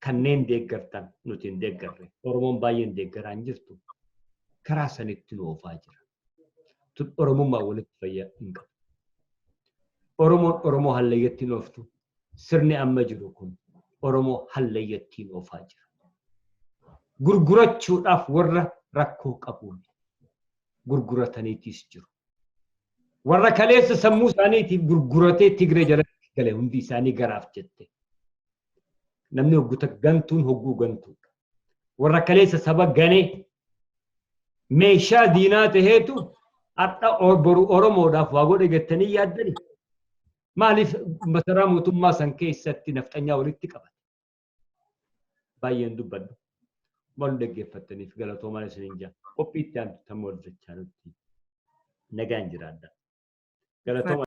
kanneen deeggartan, nuti hin deeggarre. Oromoon baay'een deeggaraa hin jirtu. Karaa sanitti nu oofaa jira. Tun Oromummaa walitti fayyaa hin qabu. Oromoon Oromoo hallayyatti hin ooftu. Sirni amma jiru kun Oromoo hallayyatti hin oofaa jira. Gurgurachuudhaaf warra rakkoo qabuun gurgurataniitis jiru. Warra kaleessa sammuu isaaniitiif gurguratee Tigree jalatti gale hundi isaanii garaaf jette. Namni hogguta gantuun hogguu gantuudha. Warra kaleessa saba ganee meeshaa diinaa taheetu har'a boru Oromoodhaaf waa godhe jettanii yaaddanii? Maaliif masaraa mootummaa san keessatti nafxanyaa walitti qabate? Baay'een dubbadhu. Waan nu dhaggeeffattaniif galatoomaan isiniin jaa. Qophii itti aantu tamma wal jechaa nutti nagaan jiraadha. Galatooma.